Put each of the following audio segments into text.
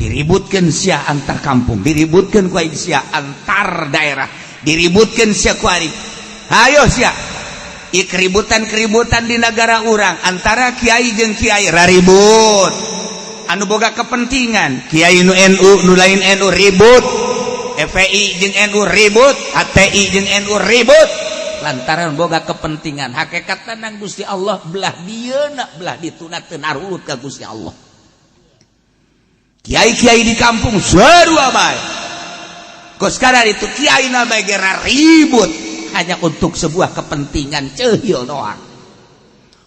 Diributkan sia antar kampung, diributkan ku aing sia antar daerah, diributkan sia ku aing. Hayo sia. Ieu keributan-keributan di negara urang antara kiai jeung kiai raribut. Anu boga kepentingan, kiai nu NU, nu lain NU ribut. FPI jeung NU ribut, HTI jeung NU ribut. Lantaran boga kepentingan, hakikat tenang Gusti Allah belah dieuna, belah dituna teu narurut ka Gusti Allah. Kiai-kiai di kampung sarua bae. Kos sekarang itu kiai na bae gera ribut hanya untuk sebuah kepentingan ceuhil doang.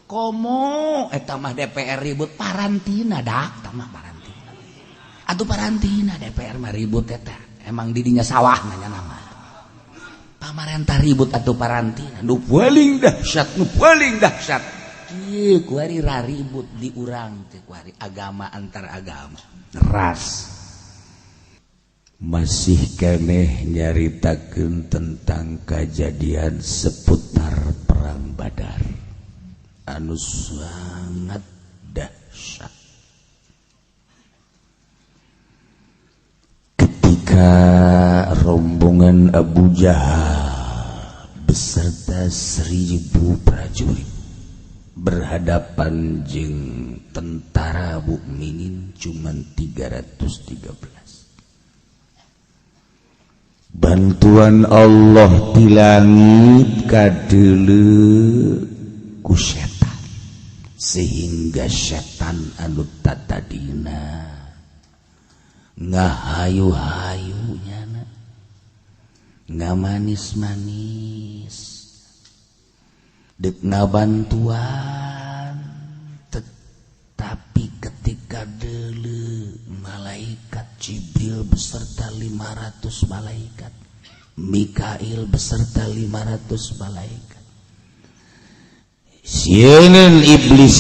Komo eta mah DPR ribut parantina dak, eta mah parantina. Atuh parantina DPR mah ribut eta. Emang didinya sawah nanya nama. Pamarentah ribut atuh parantina. Nu paling dahsyat, nu paling dahsyat. Kieu kuari raribut di urang teh kuari agama antar agama. Ras. Masih keneh nyaritakeun tentang kejadian seputar perang Badar anu sangat dahsyat. Ketika rombongan Abu Jahal beserta 1000 prajurit berhadapan jeung tentara mukminin cuman 313, bantuan Allah di langit kadeuleu ku setan, sehingga setan anu tatadina ngahayu-hayu nyana, ngamanis-manis dek ngabantuan, tetapi ketika deuleu malaikat Jibril beserta 500 malaikat, Mikail beserta 500 malaikat, sieun iblis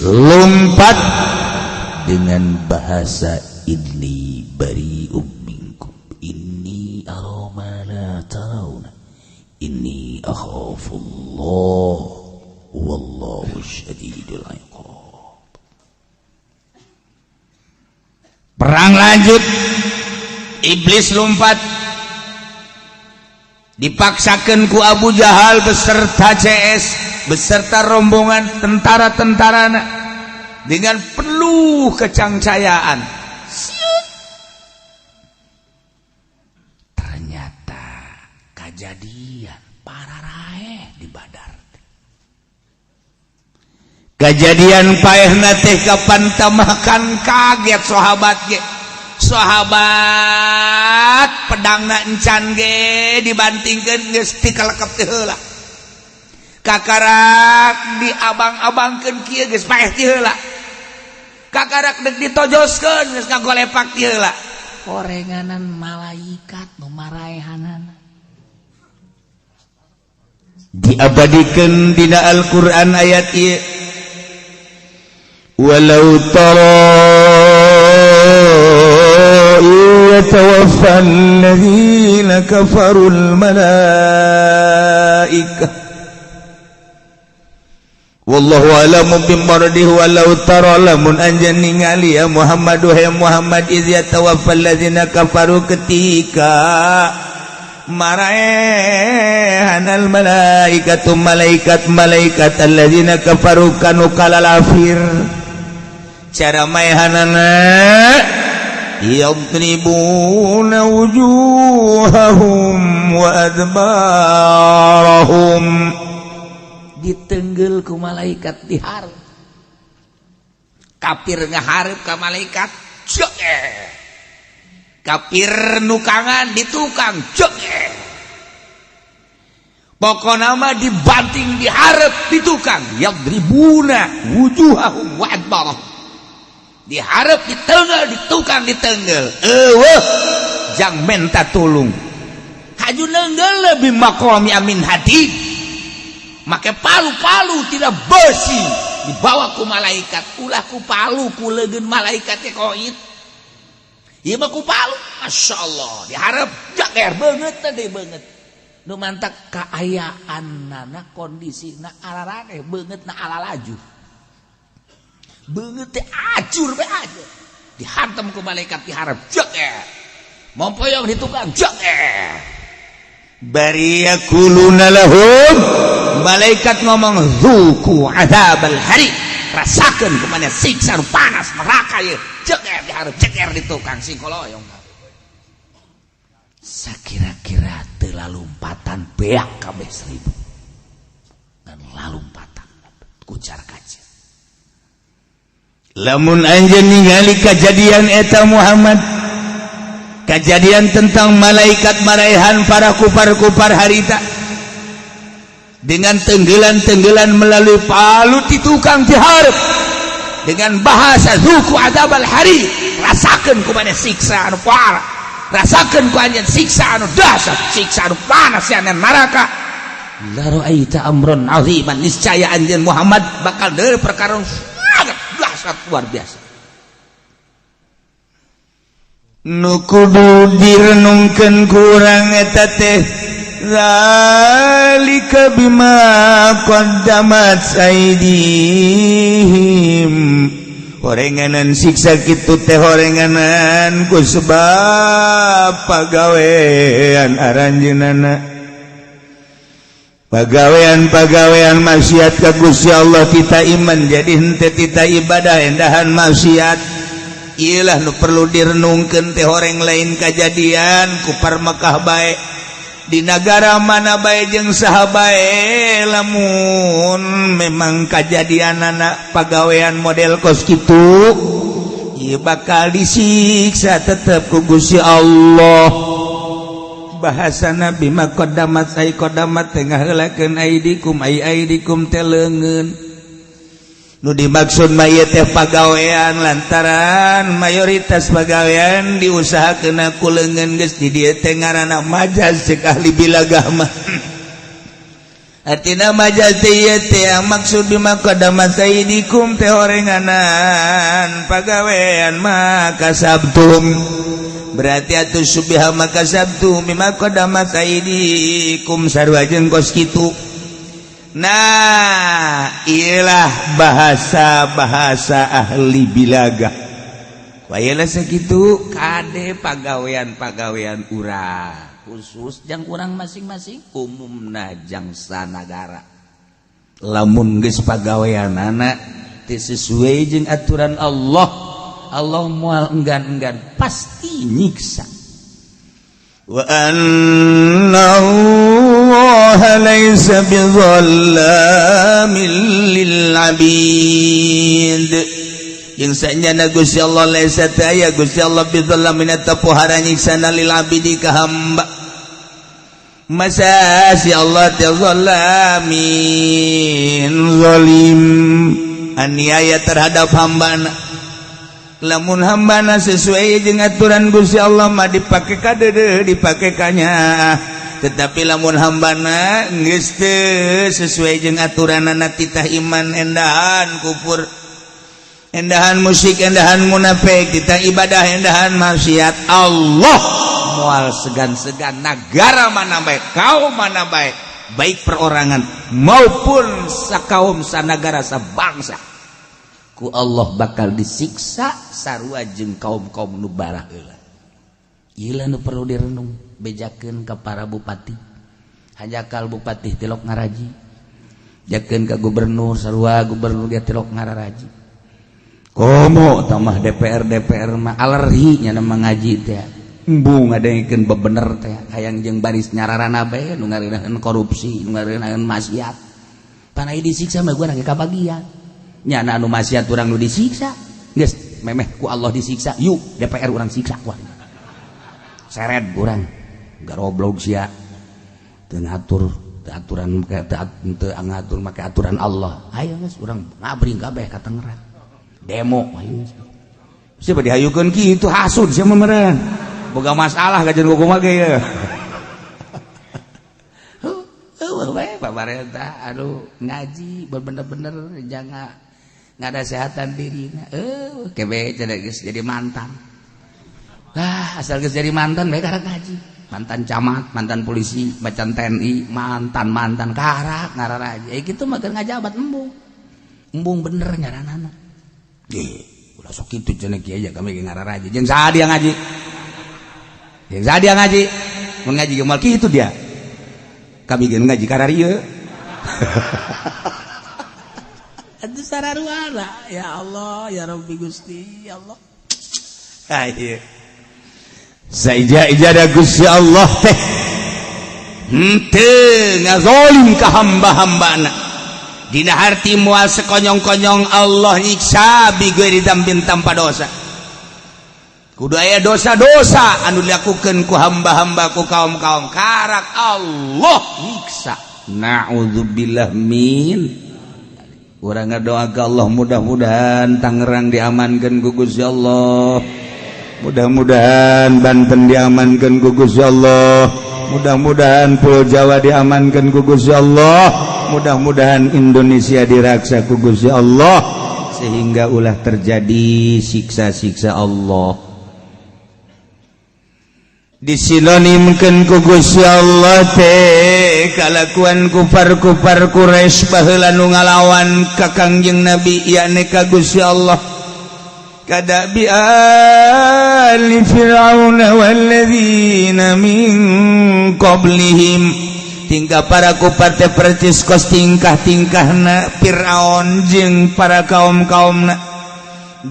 lompat dengan bahasa "Inni bari'um minkum, inni ara ma la tarawna, inni akhafullah, wallahu syadidul iqab." Perang lanjut, iblis lompat, dipaksakan ku Abu Jahal beserta CS, beserta rombongan tentara-tentara dengan penuh kecangcayaan. Siut. Ternyata kejadian pararaeh di Badar, kejadian paehna teh kapan makan kaget sahabat ge. Sahabat pedangna encan ge dibantingkeun, geus tikalekep teh heula. Kakarak diabang-abangkeun kieu, geus paeh ti heula. Kakarak dek ditojoskeun, geus ngagolepak ti heula. Orenganan malaikat nu maraehanana. Diabadikan dina Al-Qur'an ayat ieu, "Walau tara yatawaffa alladzina kafarul malaikah, wallahu a'lamu bimardihi. Walau tara, lamun anjeun ningali, ya Muhammad, ya Muhammad, iz yatawaffal ladzina kafaru, ketika maraehanal malaikatu, malaikat malaikat, alladzina kafaru, kanu kalalafir, cara maehanana yadribuna wujuhahum wa adbarahum." Ditenggel ku malaikat diharap, kafir ngaharep ka malaikat cek eh. Kafir nukangan ditukang cek eh. Pokokna mah dibanting, diharap, ditukang. Yadribuna wujuhahum wa adbarahum, diharap, ditenggel, ditukang, ditenggel, eueuh jang menta tulung. Haju nenggel lebih maqami amin hadid, make palu-palu tidak besi dibawa ku malaikat. Ulah ku palu, ku leungeun malaikat teh koit. Ieu mah ku palu, Masya Allah, diharap jager banget tadi banget. Nu mantak kaayaan nana kondisi na araraneh, beungeut na ala laju, beungeut teh acur be aja. Dihantam ku malaikat diharap jek eh. Mompoyong di tukang jek eh. Bari yaquluna lahum, malaikat ngomong, "Dzuqu adzabal hariq," rasakeun kumaha siksa nu panas neraka ieu. Jek eh diharap ceker di tukang singkoloyong. Sakira-kira teu lalumpatan beak kabeh 1000. Dan lalumpatan kucar kacir. Lamun anjeun ningali kejadian eta Muhammad, kejadian tentang malaikat maraihan para kupar-kupar harita dengan tenggelan-tenggelan melalui palu di tukang diharap dengan bahasa "Dzuqu adzabal hariq," rasakeun kumaha siksa anu parah, rasakeun ku anjeun siksa anu dahsyat, siksa anu panas ya neraka. La ra'aita amran aziman, niscaya anjeun Muhammad bakal deui perkara sangat dahsyat, luar biasa. Nu kudu direnungkeun kurang eta teh zalika bima qaddamat aydihim, horenganan siksa kitu teh horenganan ku sebab pagawean aranjeunana, pagawean-pagawean maksiat ka Gusti Allah. Kita iman jadi henteu tita ibadah, endahan maksiat. Iyalah nu perlu direnungkeun teh, horeng lain kejadian kupar Mekah bae, di negara mana bae jeung saha bae, lamun memang kejadian anak pagawean model kos kitu ieu bakal disiksa tetep ku Gusti Allah. Bahasana bima qaddamat ay qaddamat teh ngaheulakeun, aidikum ay aidikum teh leungeun. Nu dimaksud mah ieu teh pagawean, lantaran mayoritas pagawean diusahakeun ku leungeun. Geus di dieu teh ngaranna majaz cek ahli bilagah mah. Artina majaz teh ieu teh maksud bima qaddamat aidikum teh horenganan pagawean ma kasabtum, berarti atuh subiha ma kasabtum bima qaddamat aidikum sarua jeung kos kitu. Nah, iyalah bahasa-bahasa ahli bilagah. Wayalah segitu kade pagawean-pagawean urang, khusus jang urang masing-masing, umumna jang sanagara. Lamun geus pagawean anak teu sesuai jeung aturan Allah, Allah moal enggan-enggan pasti nyiksa. Wa anna Allah laisa bidhallamin lil abid, jeung sanyana Gusti Allah laisa teu aya Gusti Allah bidhallamin eta pohara nyiksana lil abidi ka hamba. Masa si Allah teh zalamin, zalim, aniaya terhadap hambana? Lamun hambana sesuai jeung aturan Gusti Allah mah dipake kadede, dipake kanya. Tetapi lamun hambana geus teu sesuai jeung aturanana, titah iman endahan kufur, endahan musyrik, endahan munafik, titah ibadah endahan maksiat, Allah moal segan-segan, negara mana baik, kaum mana baik, baik perorangan maupun sakaum, sanagara, sabangsa, ku Allah bakal disiksa sarua jeung kaum-kaum nu barah heula. Ieu nu perlu direnung, bejakeun ka para bupati, hanjakal bupati tilok ngaraji, jakeun ka gubernur, sarua gubernur dia tilok ngararaji. Komo tamah DPR, DPR mah alergi nya ngaji teh, embung ngadengkeun bebener teh, hayang jeung baris nyararana bae nu ngareuneuheun korupsi, nu ngareuneuheun maksiat. Panai disiksa mah gua ge kabagian nyana anu maksiat urang nu disiksa. Geus memeh ku Allah disiksa, yuk DPR urang siksa ku seret urang, garoblog sia, teu ngatur aturan, teu ngatur make aturan Allah. Ayo geus urang ngabring kabeh ka Tangerang demo, ayo. Siapa dihayukeun kitu, hasud sia mah meureun, boga masalah kajian kumaha ge ya. Heueuh we pamarentah aduh ngaji bener-bener jangan ngadasehatan diri kebe jadi mantan. Ah, asal geus jadi mantan bae karak ngaji, mantan camat, mantan polisi, macan TNI, mantan mantan karak ngararaji. Eh, kitu mah keur ngajabat embung embung bener nyaranana. Ulah sok kitu cenah kiai, kami ge ngararaja. Jeung saha dia ngaji? Jeung saha dia ngaji? Mun ngaji ge moal kitu dia. Kami ge ngaji kararieu. Aduh, sararuana, ya Allah, ya Rabbi, Gusti ya Allah. Ayo. Saija-ija da Gusti Allah teh henteu ngazolim ka hamba-hambana. Dina harti moal sekonyong-konyong Allah nyiksa bighairi dzambin, tanpa dosa. Kudu aya dosa-dosa anu dilakukeun ku hamba-hamba, ku kaum-kaum, karak Allah nyiksa. Na'udzubillah min. Urang ngadoa ka Allah, mudah-mudahan Tangerang diamankan ku Gusti Allah, mudah-mudahan Banten diamankan ku Gusti Allah, mudah-mudahan Pulau Jawa diamankan ku Gusti Allah, mudah-mudahan Indonesia diraksa ku Gusti Allah sehingga ulah terjadi siksa-siksa Allah. Disinonimkan ku Gusti Allah teh kalakuan kufar-kufar Quraisy baheula nu ngalawan ka Kangjeng Nabi, yakni ka Gusti Allah, kada'bi ali fir'auna walladzina min qablihim. Tingkah para kufar teh percis kos tingkah-tingkahna Fir'aun jeung para kaum-kaumna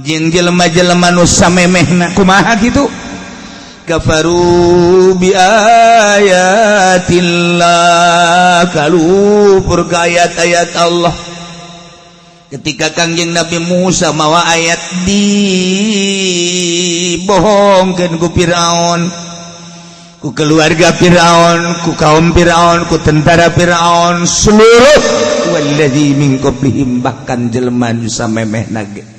jeung jelema-jelema nu samemehna. Kumaha kitu? Kafaru bi ayatillah, kalupur ka ayat-ayat Allah. Ketika Kangjeng Nabi Musa mawa ayat, dibohongkeun ku Fir'aun, ku keluarga Fir'aun, ku kaum Fir'aun, ku tentara Fir'aun seluruh, wallazi min qablihim, bahkan jelema nu samemehna ge.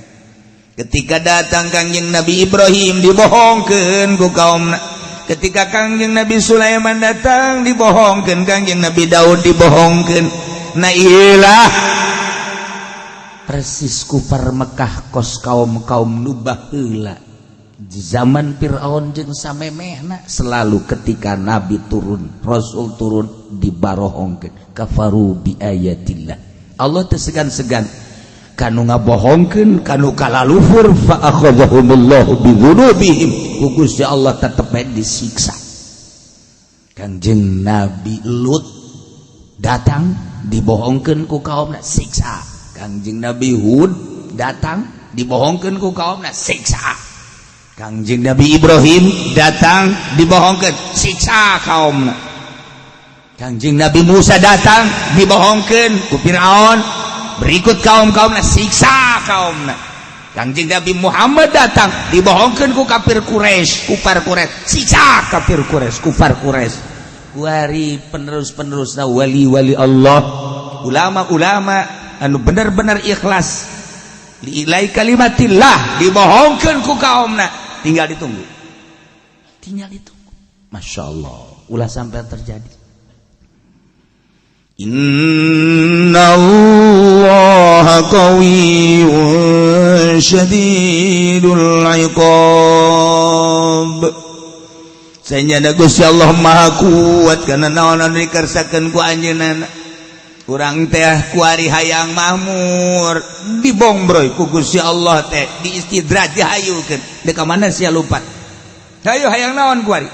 Ketika datang Kangjeng Nabi Ibrahim, dibohongkeun ku kaumna. Ketika Kangjeng Nabi Sulaiman datang, dibohongkeun. Kangjeng Nabi Daud dibohongkeun. Nah, iyalah Persis kufar Mekah kos kaum-kaum nu baheula di zaman Fir'aun jeung samemehna, selalu ketika nabi turun, rasul turun, dibarohongkeun. Kafaru bi ayatillah. Allah teu segan-segan kanu ngabohongkeun, kanu kalalufur. Fa akhadhahumullahu bidzunubihim, ku Gusti Allah tetep bae disiksa. Kangjeng Nabi Lut datang, dibohongkeun ku kaumna, siksa. Kangjeng Nabi Hud datang, dibohongkeun ku kaumna, siksa. Kangjeng Nabi Ibrahim datang, dibohongkeun, siksa kaumna. Kangjeng Nabi Musa datang, dibohongkeun ku Fir'aun berikut kaum-kaumna, siksa kaumna. Kangjeng Nabi Muhammad datang, dibohongkeun ku kafir Quraisy, kufar Quraisy, siksa kafir Quraisy, kufar Quraisy. Kuari penerus-penerusna wali-wali Allah, ulama-ulama anu bener-bener ikhlas li'ilai kalimatillah, dibohongkeun ku kaumna. Tinggal ditunggu, tinggal ditunggu. Masya Allah, ulah sampai terjadi. Inna Allah qawiyyun syadidul iqab. Sanyana Gusti Allah Maha Kuat karena naon anu dikersakeun ku anjeunna. Urang teh kuari hayang makmur, dibongbroy ku Gusti Allah teh, diistidraj, dihayukeun. Deuk ka mana sia lompat? Hayu, hayang naon kuari?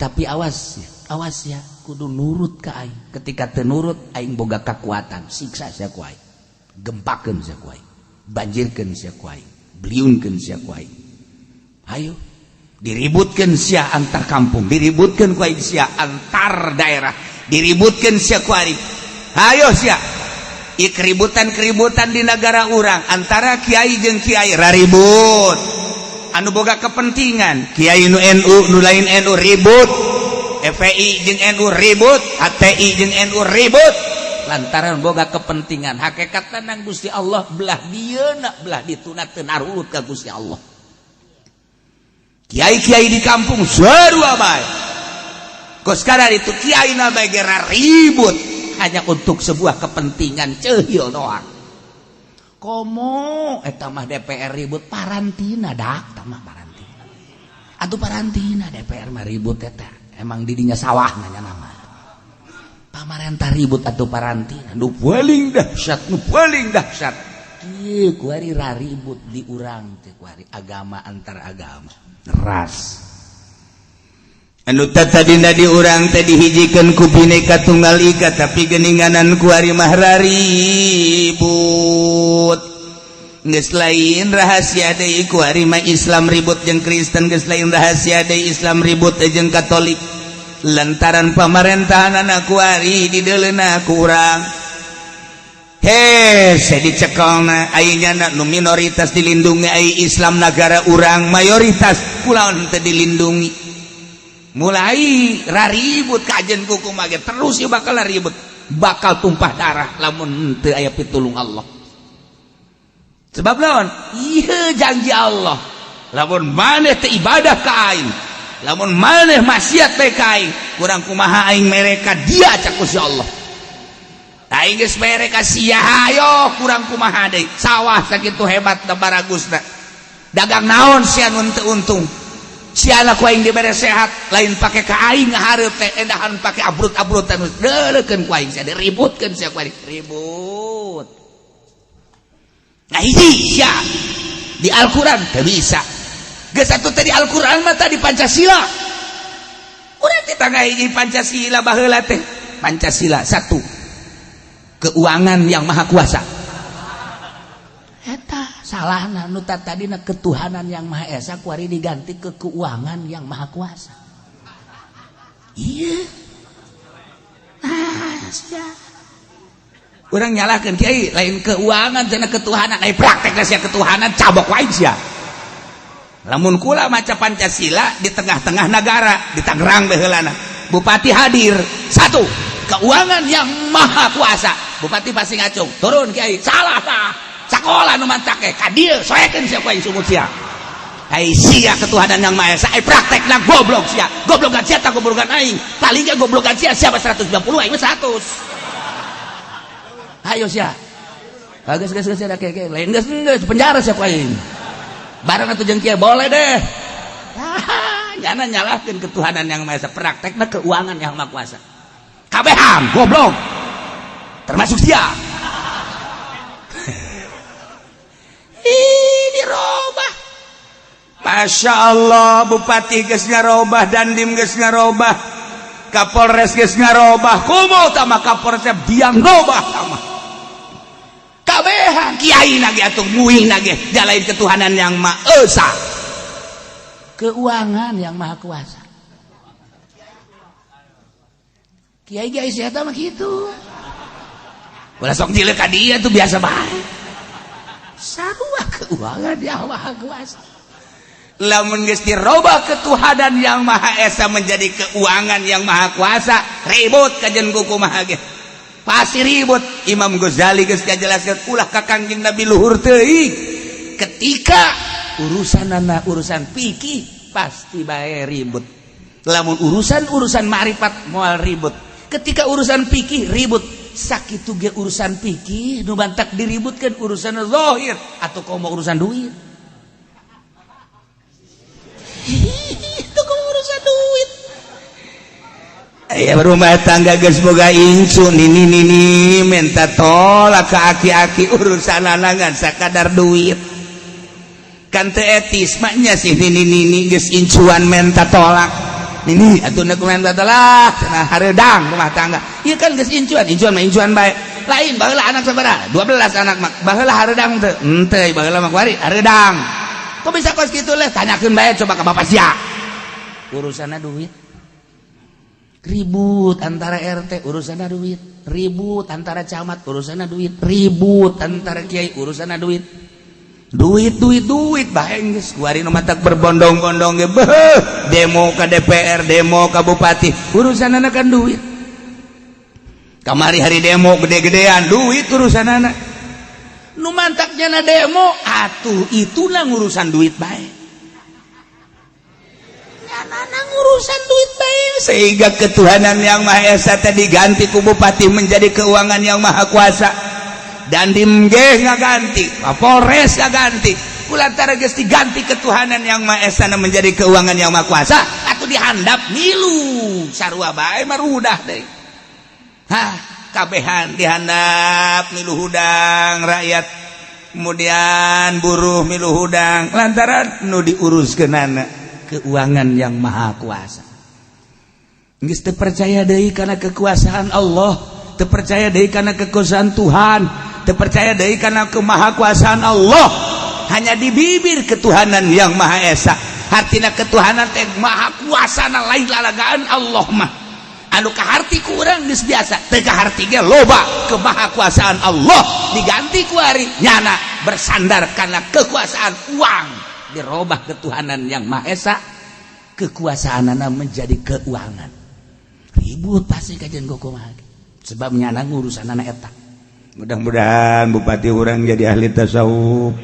Tapi awas ya, awas ya, kudu nurut ka aing. Ketika teu nurut, aing boga kekuatan siksa sia ku aing, gempakeun sia ku aing, banjirkeun sia ku aing, beliungkeun sia ku aing. Hayu diributkeun sia antar kampung, diributkeun ku aing sia antar daerah, diributkeun sia ku aing. Hayo sia. Ieu keributan-keributan di negara urang antara kiai jeung kiai raribut, anu boga kepentingan, kiai nu NU, nu lain NU ribut, FPI jeung NU ribut, HTI jeung NU ribut lantaran boga kepentingan. Hakikat tenang, Gusti Allah belah dieuna, belah dituna teu narurut ka Gusti Allah. Kiai-kiai di kampung sarua bae. Kos sekarang itu kiai na bae gera ribut hanya untuk sebuah kepentingan cehil doang. Komo eta mah DPR ribut parantina, dak mah parantina atuh, parantina DPR mah ribut eta emang didinya sawah nanya nama pamarentah ribut atau parantina. Nu paling dahsyat, nu paling dahsyat. Kieu kuari raribut di urang teh kuari agama antar agama ras. Anu tadina di urang teh dihijikeun ku Bhinneka Tunggal Ika, tapi geninganan kuari mah raribut. Geus lain rahasia deui kuari mah Islam ribut jeung Kristen, geus lain rahasia deui Islam ribut jeung Katolik, lantaran pamarentahan kuari dideuleuna ku urang. He, saya dicekelna ayeuna nu minoritas dilindungi, ai Islam negara urang mayoritas kulaon teu dilindungi? Mulai raribut kajen kuku mage terus ya, bakal ribut, bakal tumpah darah lamun teu aya pitulung Allah. Sebab lawan iya janji Allah, lamun maneh teu ibadah ka aing, lamun maneh maksiat bae ka aing, kurang kumaha aing mereka dia, cak Gusti Allah. Aing geus mere ka sia, ayo kurang kumaha deui? Sawah sakitu hebat da baragusna, dagang naon sia nu teu untung? Siala ku aing dibere sehat, lain pake ka aing ngahareup teh, endahan pake abrut-abrutan, deuleukeun ku aing sia, diributkeun sia ku aing ribut. Nah, hiji sia di Al-Qur'an teu bisa. Geus atuh teh di Al-Qur'an mah tadi Pancasila. Urang teh tangga hiji Pancasila baheula teh. Pancasila satu, keuangan yang maha kuasa. Eta salahna, nu tadina ketuhanan yang maha esa kuari diganti ke keuangan yang maha kuasa. Iya. Nah, sia. Urang nyalahkeun kiai, lain keuangan cenah, ketuhanan. Ai praktek sia ketuhanan, cabok wae sia. Lamun kula maca Pancasila di tengah-tengah negara, di Tangerang baheulana. Bupati hadir, satu, keuangan yang maha kuasa. Bupati pasti ngacung, turun kiai, salah tah. Sekolah nu mantak ka dieu, soekeun sia ku aing sumut sia. Ai sia ketuhanan yang maha esa, ai praktekna goblok sia. Goblokan sia tak goblokan aing. Paling ge goblokan sia, siapa 190, aing mah 100. Ayo sia. Geus geus geus, ada kayak lain, geus geus penjara sia ku aing. Bareng atuh jeung kieu boleh deh. Ah, nyana nyalahkeun ketuhanan yang maha esa, praktekna keuangan yang maha kuasa. Kabehan goblok. Termasuk sia. Ih, dirobah. Masya Allah, Bupati geus ngarobah, Dandim geus ngarobah, Kapolres geus ngarobah, komo tama Kapolres biang robah tama. Kabehan kiai nage atuh nguing nage jalain ketuhanan yang maha esa. Keuangan yang maha kuasa. Kiai kiai sia mah kitu. Ulah sok jileuk ka dia tuh, biasa bae. Sarua keuangan yang maha kuasa. Lamun geus dirobah ketuhanan yang maha esa menjadi keuangan yang maha kuasa, ribut kajen kuku maha ge. Pasti ribut. Imam Ghazali geus ngajelaskeun, ulah ka Kangjeng Nabi luhur teuing. Ketika urusanana urusan fikih pasti bae ribut. Lamun urusan-urusan ma'rifat moal ribut. Ketika urusan fikih ribut. Sakitu ge urusan fikih nu bantak diributkan urusan zahir atau komo urusan duit. Itu komo urusan duit. Aya rumah tangga geus boga incu, nini nini minta tolak ke aki-aki, urusan ngan sakadar duit. Kan teu etis maknya sih, nini nini geus incuan minta tolak. Nini atuh nek minta tolak cenah, hareudang rumah tangga. Ieu kan geus incuan, incuan mah incuan bae. Lain baheula anak sabaraha? 12 anak mah. Baheula hareudang teu? Henteu, baheula mah kuari hareudang. Kok bisa kos kitu leh? Tanyakeun bae coba ka bapak sia. Urusanna duit. Ribut antara RT urusanna duit, ribut antara camat urusanna duit, ribut antara kiai urusanna duit. Duit duit duit bae geus kuari nu matak berbondong-bondong ge, beuh, demo ka DPR, demo ka bupati, urusanna kan duit. Kamari hari demo gede-gedean, duit urusanna. Nu mantaknya na demo atuh itulah ngurusan duit bae. Nyana ngurusan duit bae. Sehingga ketuhanan yang maha esa tadi diganti ku bupati menjadi keuangan yang maha kuasa. Dandim ge ngaganti, Kapolres ngaganti, kulantara geus diganti ketuhanan yang maha esa menjadi keuangan yang maha kuasa, atuh dihandap milu sarua bae marudah deui. Hah, kabehan dihandap milu hudang rakyat. Kemudian buruh milu hudang lantaran nu diuruskeunana keuangan yang maha kuasa. Geus teu percaya deui kana kekuasaan Allah, teu percaya deui kana kekuasaan Tuhan, teu percaya deui kana kemahakuasaan Allah. Hanya di bibir ketuhanan yang maha esa. Hartina ketuhanan teh maha kuasa na lain lalagaan Allah mah. Anu kaharti ku urang geus biasa, teu kaharti ge loba kemahakuasaan Allah diganti ku ari nyana bersandar karena kekuasaan uang, dirobah ketuhanan yang maha esa, kekuasaanana menjadi keuangan. Ribut pasti kajian kumaha, sebab nyana ngurusanana eta. Mudah-mudahan bupati urang jadi ahli tasawuf.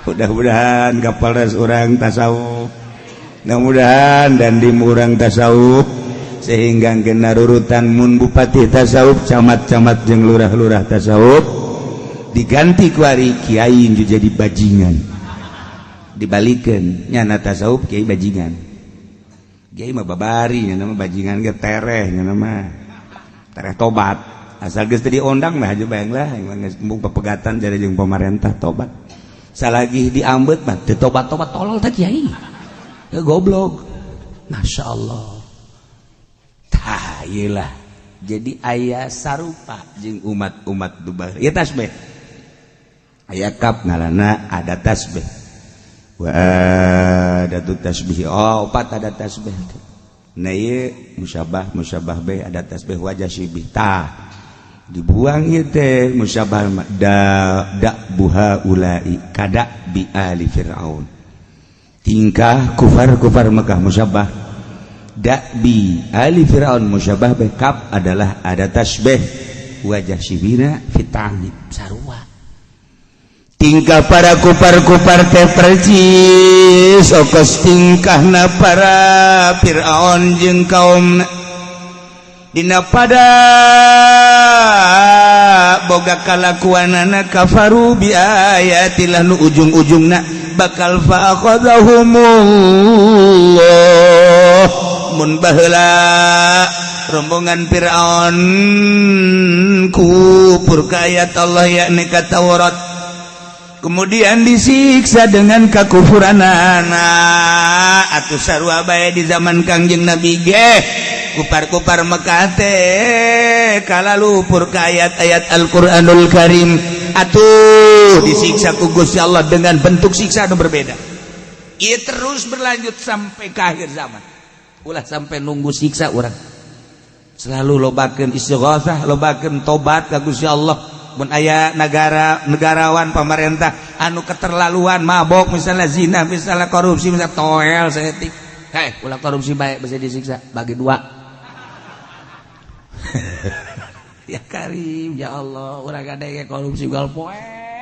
Mudah-mudahan Kapolres urang tasawuf, mudah-mudahan dan di urang tasawuf, sehingga kena rurutan mun bupati tasawuf, camat-camat jeung lurah-lurah tasawuf, diganti kuari kiai jadi bajingan, dibalikan nyana tasawuf, kiai bajingan. Kiai mah babari, nyana mah bajingan ge tereh, nyana mah tereh tobat. Asal geus teu diondang mah aja bayang lah, geus embung pepegatan jadi jeung pemerintah tobat. Salagi diambet mah teu tobat-tobat, tolol teh kiai. Ya, goblok. Masya Allah. Tah ieu lah. Jadi aya sarupa jeung umat-umat Dubai. Ieu tasbih. Aya kap ngaranna ada tasbih. Wa adatu tasbih. Oh, opat ada tasbih. Nah, ieu musyabah, musyabah be ada tasbih wajah syibih. Tah dibuang ieu teh musyabah da da buha ulai kada bi ali fir'aun. Tingkah kufar-kufar Mekah musyabah bi ali fir'aun, musyabah be kap adalah ada tasbih wajah syibina fitanib sarua. Tingkah para kupar-kupar teh percis okos tingkahna para Fir'aun jeung kaum. Dina pada boga kalakuanana kafaru bi ayatillah, nu ujung-ujungna bakal fa akhadhahumullah. Mun baheula rombongan Fir'aun kufur ka ayat Allah, yakni ka Taurat, kemudian disiksa dengan kakufuranana, atuh sarua bae di zaman Kangjeng Nabi ge kupar-kupar Mekah teh kalalupur ka ayat-ayat Al-Qur'anul Karim, atuh disiksa ku Gusti Allah dengan bentuk siksa anu berbeda. Ia terus berlanjut sampai ke akhir zaman. Ulah sampai nunggu siksa, urang selalu lobakeun istighosah, lobakeun tobat ka Gusti Allah. Mun aya negara, negarawan, pemerintah anu keterlaluan, mabok misalnya, zina misalnya, korupsi misalnya, toel saeutik. Hei, ulah korupsi baik, bisa disiksa bagi dua. Ya Karim, ya Allah, urang kade korupsi gal poe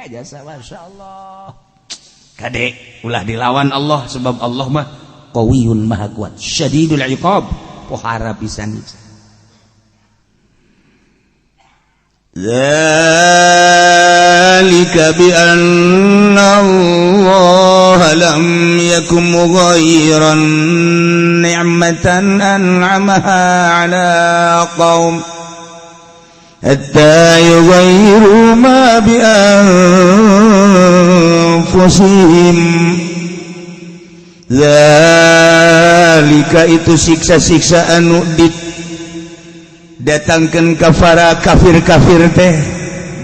jasa. Masya Allah, kade ulah dilawan Allah, sebab Allah mah qawiyun, maha kuat, syadidul iqab, pohara pisan nyiksa. ذلك بأن الله لم يكن مغيرا نعمة أنعمها على قوم حتى يغيروا ما بأنفسهم. ذلك itu siksa-siksa anu datangkan kafara kafir-kafir teh,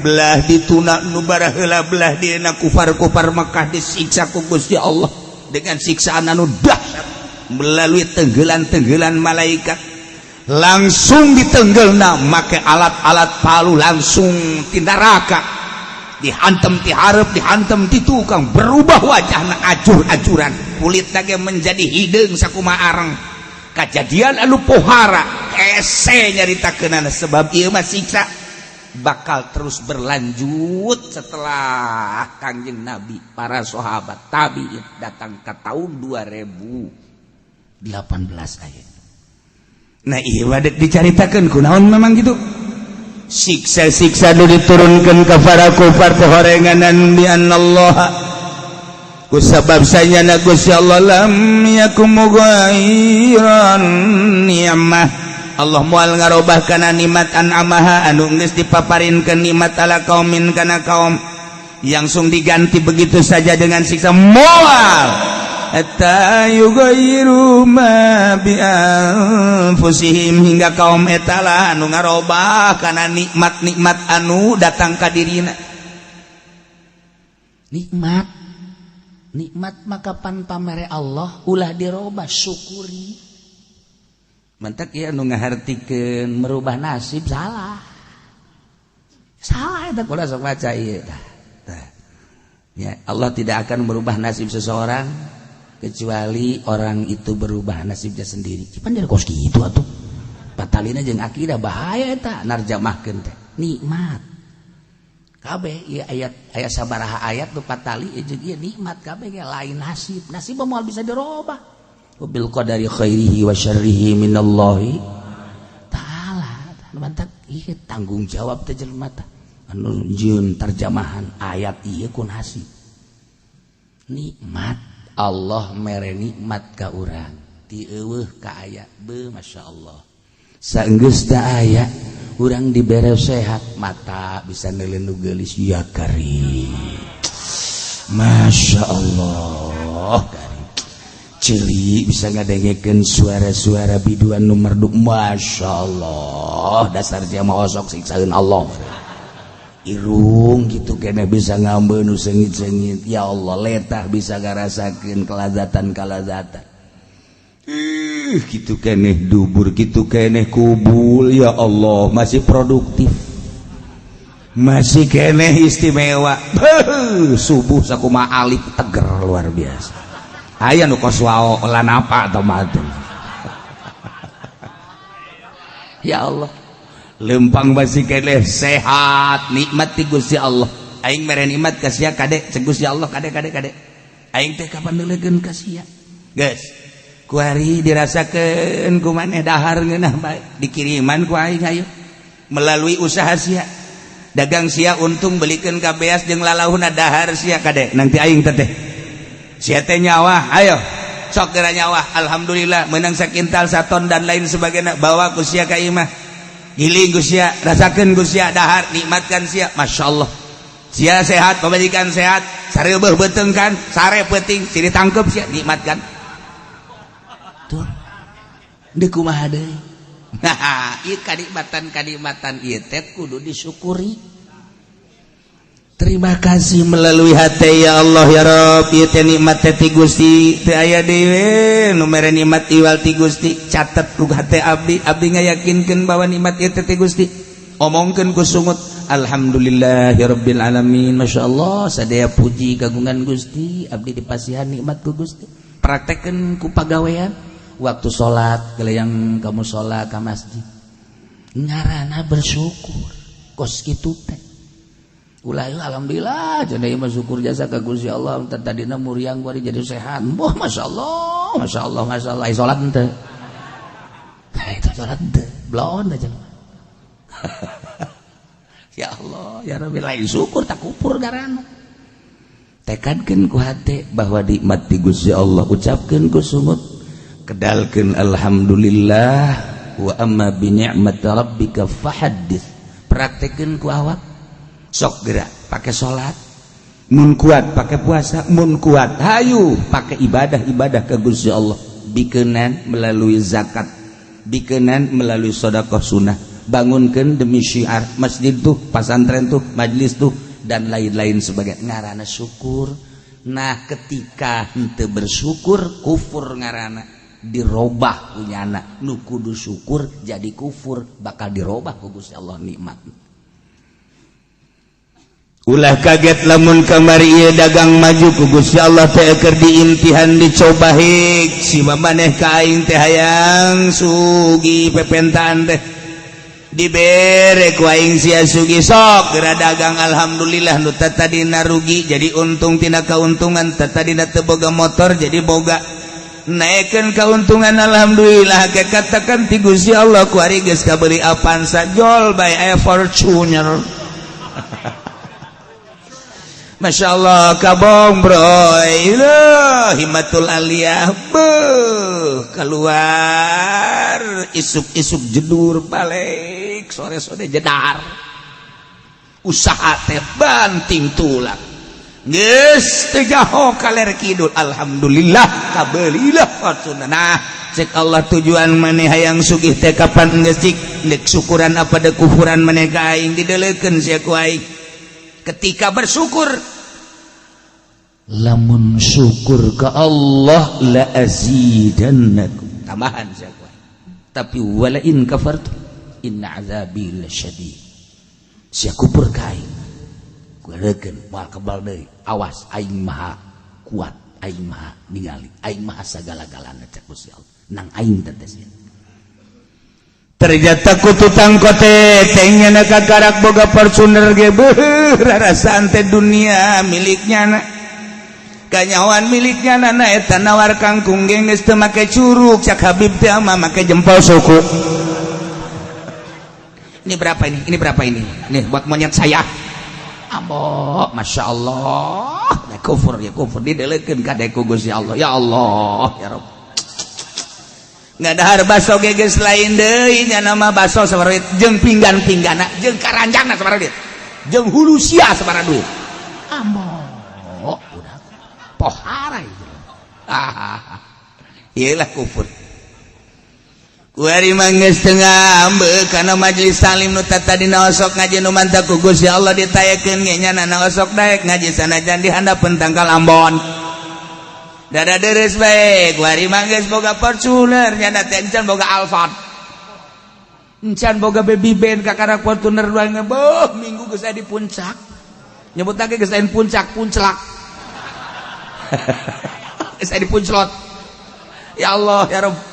belah dituna nu baraheula, belah dina kufar-kufar Mekah disiksa ku Gusti Allah dengan siksaan anu dahsyat melalui tenggelan-tenggelan malaikat, langsung ditenggelna make alat-alat palu, langsung ti neraka dihantem ti hareup, dihantem ti tukang, berubah wajahna acur-acuran, kulit ge menjadi hideung sakumaha areng. Kejadian anu pohara hese nyaritakeunana, sebab ieu mah siksa bakal terus berlanjut setelah Kangjeng Nabi, para sahabat, tabiin, datang ke tahun 2018 ayat. Nah, iya wadek dicaritakan kunaon memang gitu siksa-siksa nu diturunkan ke para kufar pohorenganan bi Allah kusabab sanyana Gusti Allah lam yakum mughayyiran ni'mah. Allah moal ngarobah kana nikmat an'amaha anu geus dipaparinkeun nikmat ala qaumin kana kaum, langsung diganti begitu saja dengan siksa, moal, hatta yughayyiru ma bi anfusihim, hingga kaum eta lah anu ngarobah kana nikmat-nikmat anu datang ka dirina. Nikmat, nikmat maka pan pamere Allah ulah dirobah, syukuri. Mantak ya, anu ngahartikeun merubah nasib salah, salah eta. Kula sok maca ieu tah. Tah. Ya, Allah tidak akan merubah nasib seseorang kecuali orang itu berubah nasibnya sendiri. Pan jadi kos kitu atuh, patalina jeung akidah, bahaya eta narjamahkeun teh. Nikmat kabeh ieu ayat, aya sabaraha ayat nu patali jeung ieu. Nikmat kabeh ge, lain nasib. Nasib mah moal bisa dirobah. Bil qadari khairihi wa syarrihi minallahi ta'ala. Mantak ieu tanggung jawab teh jelema teh anu jieun terjemahan ayat ieu ku nasib. Nikmat, Allah mere nikmat ka urang ti eueuh ka aya, be Masya Allah. Saenggeus teu aya, urang dibere sehat, mata bisa neuleun nu geulis, ya karim, Masya Allah karim. Ceuli bisa ngadengekeun suara-suara biduan nu merdu, Masya Allah, dasar dia mah osok siksaeun Allah. Irung gitu kene bisa ngambeun nu seungit-seungit, ya Allah. Letah bisa ngarasakeun kelazatan-kelazatan. Ih, gitu keneh dubur, gitu keneh kubul, ya Allah, masih produktif, masih keneh istimewa. Beuh, subuh sakuma alif teger luar biasa. Aya nu kos wao lan apa atau mah. Ya Allah, lempang masih keneh sehat, nikmat ti Gusti Allah. Aing mere nikmat ka sia, kade, cek Gusti Allah, kade, kade, kade, aing teh kapan neulekeun ka sia? Geus kuari dirasakeun ku maneh dahar ngeunah bae, dikiriman ku aing, ayo melalui usaha sia, dagang sia untung, belikeun ka beas jeung lalauhna, dahar sia, kade, nanti aing teh sia teh nyawa, ayo sok geura nyawa, alhamdulillah menang sakintal, saton, dan lain sebagainya, bawa ku sia ka imah, giling ku sia, rasakeun ku sia dahar, nikmatkan sia. Masya Allah, sia sehat, pamajikan sehat, sareubeuh beuteung kan, sare peuting sini tangkep sia, nikmatkan Tuh deuk kumaha deui? Nah, ieu kanikmatan kanikmatan ieu teh kudu disyukuri. Terima kasih melalui hati, ya Allah, ya Rob, ieu teh nikmat teh ti Gusti, teu aya deui nu mere nikmat iwal ti Gusti. Catet ku hate abdi, abdi ngayakinkeun bahwa nikmat ieu teh ti Gusti. Omongkeun ku sungut, alhamdulillahirabbil alamin, Masya Allah, sadaya puji kagungan Gusti, abdi dipasihan nikmat ku Gusti. Praktekkeun ku pagawean, waktu salat yang kamu salat ke masjid, ngarana bersyukur kos kitu teh. Ulah alhamdulillah cenah, ieu mah syukur jasa ka Gusti Allah, tadina muriang kuari jadi sehat. Wah, Masya Allah, Masya Allah, Masya Allah. Ai salat henteu? Itu salat henteu, blon aja. Ya Allah, ya Rabbi, lain syukur tak kupur garana. Tekadkeun ku hate bahwa nikmat ti Gusti Allah, ucapkeun ku sungut, kedalkeun alhamdulillah, wa amma bi ni'mati rabbika fahaddits. Praktekeun ku awak, sok gerak pakai salat, mun kuat pakai puasa, mun kuat hayu pakai ibadah-ibadah ke Gusti Allah, bikenan melalui zakat, bikenan melalui sedekah sunnah, bangunkan demi syiar masjid tuh, pasantren tuh, majlis tuh, dan lain-lain sebagai ngarana syukur. Nah, ketika henteu bersyukur, kufur ngarana, dirobah punyana. Nu kudu syukur jadi kufur, bakal dirobah ku Gusti Allah nikmat. Ulah kaget lamun kamari ieu dagang maju ku Gusti Allah teh keur diimtihan, dicoba hik si maneh ka aing teh hayang sugi, pepentaan teh dibere ku aing sia sugi, sok geura dagang. Alhamdulillah, nu tadina rugi jadi untung tina keuntungan, tadina teu boga motor jadi boga, naikkan keuntungan, alhamdulillah. Ke katakan ti Gusti Allah ku ari geus kabeli Avanza, jol bae aya Fortuner. Masya Allah, kabong bro, himmatul aliyah, beuh, keluar isuk-isuk jedur, balik sore-sore jedar. Usaha teh banting tulang, geus teu jaho kaler kidul. Alhamdulillah, kabelilah Fortuner. Nah, cek Allah, tujuan maneh hayang sugih teh kapan geus cik dek syukuran apa dek kufuran maneh ka aing? Didelekeun sia ku aing ketika bersyukur. Lamun syukur ke Allah, la azidannakum, tambahan sia ku aing. Tapi wala in kafartum inna azabi lasyadid. Sia kufur ka aing, kurekeun moal kebal deui. Awas, aing maha kuat, aing maha ningali, aing maha sagala-galana, cek Gusti Allah. Nang aing teh sia. Ternyata ku tukang kote teh kakarak boga Fortuner ge, beuh, rarasaan teh dunia miliknya na, kanyawan miliknya. Nana eta nawar kangkung ge geus teu make curug, cak Habib teh mah make jempol suku. Ini berapa ini? Ini berapa ini? Nih buat monyet saya. Ambo, Masya Allah. Nah, kufur ya kufur, didelekeun ka ku Gusti Allah. Ya Allah, ya Rabb. Ngadahar baso ge geus lain deui nya, nama baso sabaraha duit, jeung pinggan-pinggana, jeung karanjangna sabaraha duit, jeung hulu sia sabaraha duit. Ambo, udah pohara itu. Ah, iyalah kufur. Kuari mah geus teu ngambek kana majelis taklim nu tadina osok ngaji, nu mantap ku Gusti Allah ditayekeun ge nya osok daek ngaji sanajan di handapeun tangkal ambon. Dada deres bae. Kuari mah geus boga Fortuner, nya teh encan boga Alphard, encan boga Baby Band, kakara Fortuner dua. Boh, minggu geus aya di puncak, nyebut lagi geus aya di puncak, punclak, geus aya di punclot. Ya Allah, ya Rabb.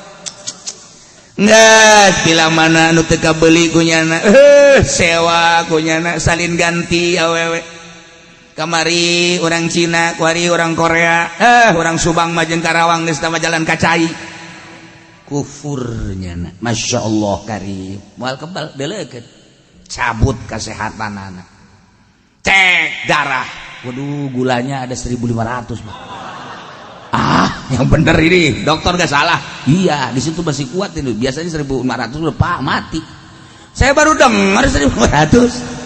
Nggak, bila mana nu teu kabeuli kunyana, sewa kunyana, salin ganti awewe. Kamari orang Cina, kuari orang Korea, orang Subang mah jeung Karawang geus tama jalan kacai. Kufurnya na. Masya Allah karim. Moal kebal, deulekeun. Cabut kesehatan anak. Cek darah. Waduh, gulanya ada 1500, Pak. Ah, yang bener ini, dokter gak salah. Iya, di situ masih kuat ini. Biasanya 1500 udah, Pak, mati. Saya baru dengar 1500.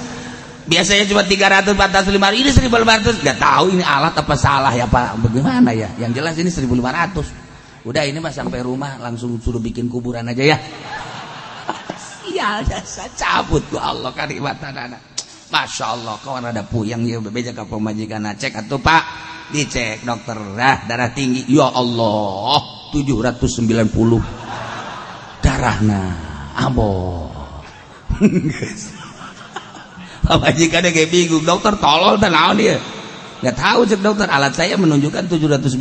Biasanya cuma 300, 400, 500. Ini 1500. Gak tahu ini alat apa salah ya, Pak. Bagaimana ya? Yang jelas ini 1500. Udah, ini mah sampai rumah langsung suruh bikin kuburan aja ya. Sial jasa, cabut ku Allah kanikmatan anak. Masya Allah, kawan ada puyang ya, bebeja ka pamajikan, cek atuh, Pak. Dicek dokter, dah darah tinggi. Ya Allah, 790 darahna. Ambo. Pamajikan kayak bingung, dokter tolol dan naon dia. Nggak tahu, cek dokter, alat saya menunjukkan 790.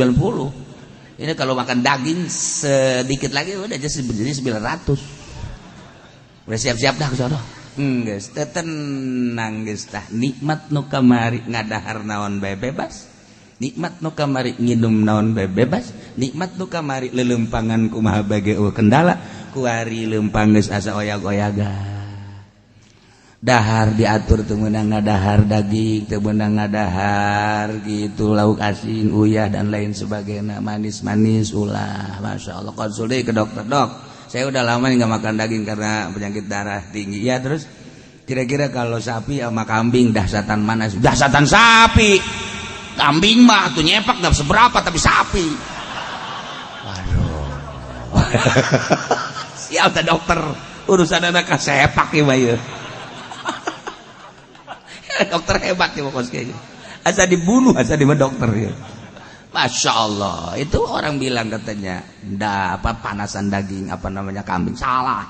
Ini kalau makan daging sedikit lagi udah aja jadi 900. Udah siap-siap dah ke sono. Geus teh tenang geus tah. Nikmat nu kamari ngadahar naon bae bebas. Nikmat nu kamari nginum naon bae bebas. Nikmat nu kamari lelempangan kumaha bae eueuh kendala. Kuari lempang geus asa oyag-oyagan. Dahar diatur, teu meunang ngadahar daging, teu meunang ngadahar gitu lauk asin, uyah dan lain sebagainya, manis-manis ulah. Masya Allah, konsul deui ke dokter, "Dok, saya udah lama nggak makan daging karena penyakit darah tinggi." "Ya, terus kira-kira kalau sapi sama kambing dahsatan mana?" "Dahsatan sapi. Kambing mah tuh nyepak nggak seberapa, tapi sapi." Waduh. Siap teh dokter, urusan anak sepak ya ya. Dokter hebat ya pokoknya. Asa dibunuh, asa di dokter ya. Masya Allah, itu orang bilang katanya, ndak apa panasan daging, apa namanya, kambing, salah.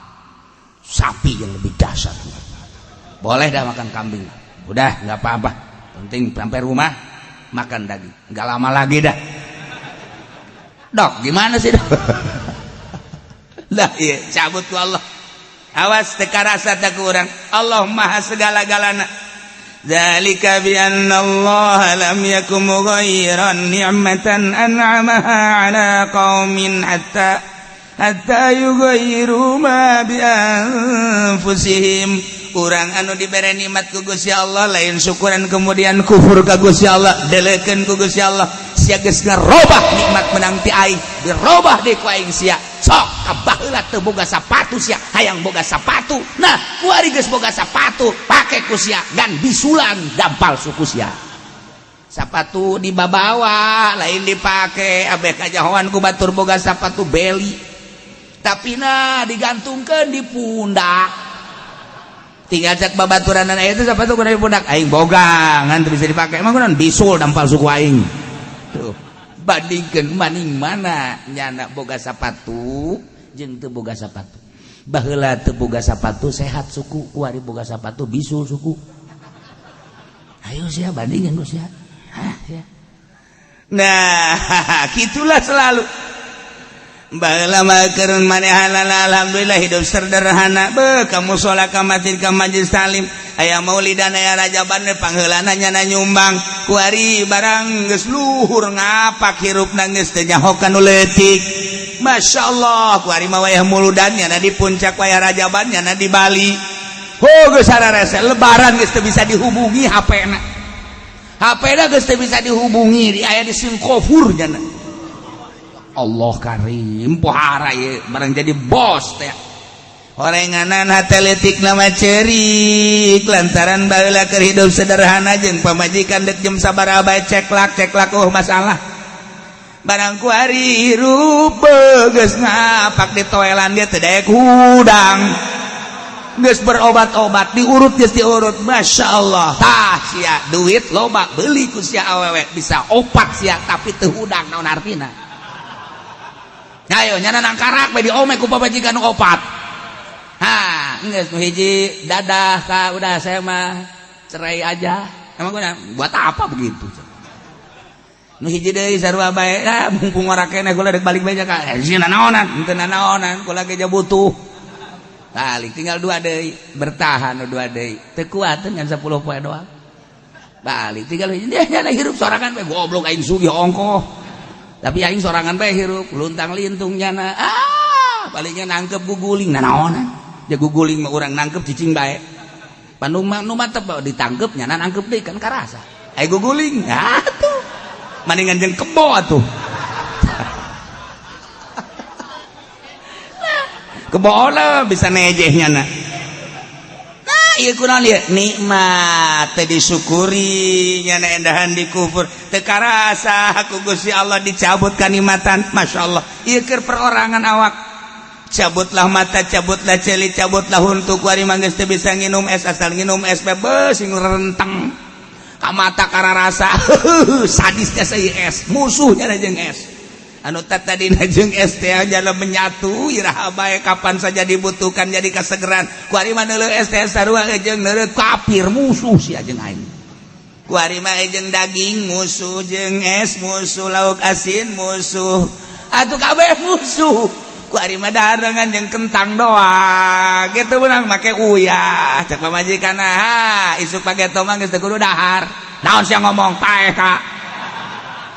Sapi yang lebih dahsyat. Boleh dah makan kambing. Udah, nggak apa-apa. Penting sampai rumah makan daging. Nggak lama lagi dah. Dok, gimana sih, Dok? Lah iya, cabut ku Allah. Awas teka rasa tak kurang. Allah maha segala-galana. Dzalika bi anna Allah lam yakum mughayyiran ni'matan an'amaha ala qaumin hatta hatta yughayyiru ma bi anfusihim. Urang anu dibere nikmat ku Gusti Allah lain syukuran kemudian kufur ka Gusti Allah, delekeun ku Gusti Allah. Sia geus ngarobah nikmat menang ti aing, dirobah deui ku aing sia. Sok ka baheula teu boga sapatu, sia hayang boga sapatu. Nah, kuari geus boga sapatu, pake ku sia gan bisulan dampal suku sia. Sapatu dibabawa, lain dipake. Abeh kajahoan ku batur boga sapatu beli, tapi nah digantungkan di pundak. Tinggal cek babaturan itu, sapatu kudu di pundak aing boga ngan teu bisa dipake. Emang kunaon? Bisul dampal suku aing. Tuh, bandingkeun maning mana nyana boga sapatu jeung teu boga sapatu. Baheula teu boga sapatu sehat suku, kuari boga sapatu bisul suku. Ayo sia bandingkeun ku sia. Hah, sia. Nah, gitulah selalu. Baheula mah keur manehanana alhamdulillah hidup sederhana. Be ka musola, ka masjid, ka majlis taklim, aya maulidan, aya rajaban, pangheulana nyana nyumbang. Kuari barang geus luhur ngapak, hirupna geus teu nyaho ka nu leutik. Masya Allah, kuari mah wayah muludan nyana di puncak, wayah rajaban nyana di Bali. Oh, geus sararese lebaran geus teu bisa dihubungi HP-na. HP-na geus teu bisa dihubungi, di aya di Singkofur nyana. Allah karim, pohara ye barang jadi bos teh. Orenganan hate leutik nama cerik lantaran baheula keur hidup sederhana jeung pamajikan dek jam sabaraha bae ceklak ceklak, oh masalah. Barang kuari hirup geus ngapak, di toelan dia teu daek hudang, geus berobat-obat, diurut, geus diurut, Masya Allah. Tah sia, duit loba, beli ku sia awewe bisa opat sia, tapi teu hudang, naon artina? Ayo nyana nangkarak bae diome ku pamajikan opat. Ha, geus nu hiji dadah ka, udah saya mah cerai aja. Emang gua buat apa begitu? Nu hiji deui sarua bae, ah mumpung ora keneh kula dek balik bae ka. Eh, sieun nanaonan, henteu nanaonan, kula ge butuh. Balik tinggal dua deui, bertahan nu dua deui. Teu kuat ngan 10 poe doang. Balik tinggal hiji, dia nyana hirup sorangan bae, goblok aing sugih ongkoh. Tapi aing sorangan bae hirup, luntang lintung nyana. Ah, palingnya nangkep guguling nanaonan. Ya guguling mah urang nangkep cicing bae. Bandung mah nu mantep ditangkep nyana nangkep deui kan karasa. Ai guguling, ah tuh. Mendingan jeung kebo atuh. Kebo lah bisa nejeh nyana. Nah, ieu kunaon ieu? Nikmat teh disyukuri, nyana endahan dikufur. Teu karasa ku Gusti Allah dicabut kanikmatan. Masya Allah. Ieu keur perorangan awak. Cabutlah mata, cabutlah ceuli, cabutlah huntu, kuari mah geus teu bisa nginum es, asal nginum es bebas sing renteng. Ka mata kararasa sadisnya saya es, musuhnya jeung es. Anu tadina jeung es teh jalan menyatu iraha bae, kapan saja dibutuhkan jadi kasegeran. Kuari mah neuleuh es teh sarua jeung neuleuh kafir, musuh sia jeung aing. Kuari mah jeung daging musuh, jeung es musuh, lauk asin musuh, atuh kabeh musuh. Kuari mah dahareungan jeung kentang doang gitu menang make uyah. Cek pamajikan, ah isuk pake mah geus teu kudu dahar. Naon sia ngomong paeh ka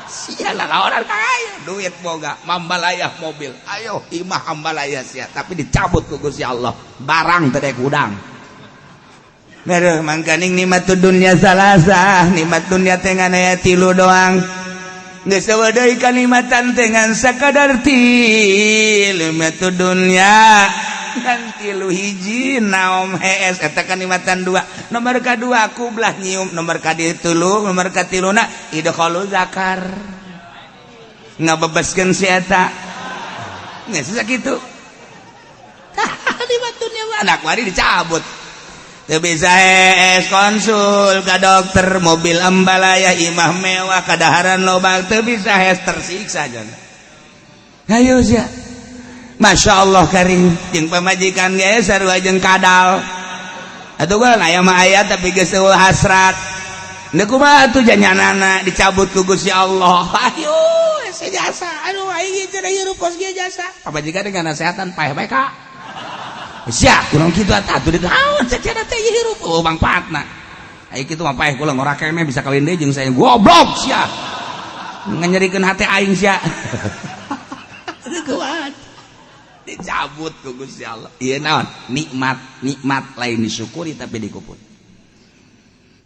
sia lah, orang kaya duit boga, mambalayah mobil, ayo imah ambalaya sia, tapi dicabut ku Gusti Allah barang teu daek hudang. Aduh, mangkaning nikmat dunya salasah, nikmat dunya teh ngan aya tilu doang. Geus eueuh deui kanikmatan teh ngan sakadar tilu, nikmat dunya ngan tilu. Hiji naom hees, eta kanikmatan. Dua, nomor kadua kublah nyium, nomor katilu, nomor katiluna idkhalu zakar, ngabebaskeun si eta. Geus sakitu nikmat dunya mah. Anak wari dicabut. Teu bisa hees, konsul ka dokter, mobil ambalaya, imah mewah, kadaharan loba, teu bisa hees, tersiksa jangan. Ayo sia. Masya Allah karim, jeung pamajikan ge sarua jeung kadal. Atuh kan aya mah aya, tapi geus eueuh hasrat. Deuk kumaha atuh janyanana dicabut ku Gusti Allah. Ayo hese jasa. Aduh, aing cenah hirup kos kieu jasa. Pamajikan dengan nasehatan paeh bae ka. Sia, kurang kitu atuh deuk naon cenah teh hirup. Oh, mangfaatna. Aing kitu mah paeh kula ngora keneh bisa kawin deui jeung saya. Goblok sia. Nganyerikeun hate aing sia. Kuat. Dicabut ku Gusti Allah. Ieu naon? Nikmat, nikmat lain disyukuri tapi dikupur.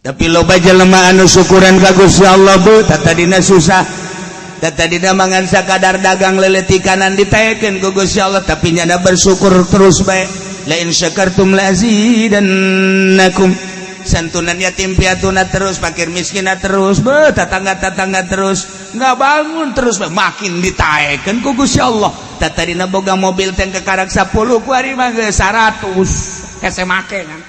Tapi loba jelema anu syukuran ka Gusti Allah, Bu. Tadina susah, tadina mangan sakadar dagang leletikanan, ditaekeun ku Gusti Allah, tapi nyana bersyukur terus bae. La in syakartum la azidannakum. Santunan yatim piatuna terus, fakir miskina terus, be tetangga-tetangga terus, nggak bangun terus bae, makin ditaekeun ku Gusti Allah. Tadina boga mobil teh kekarak 10, ku ari mah geus 100, Hese make kan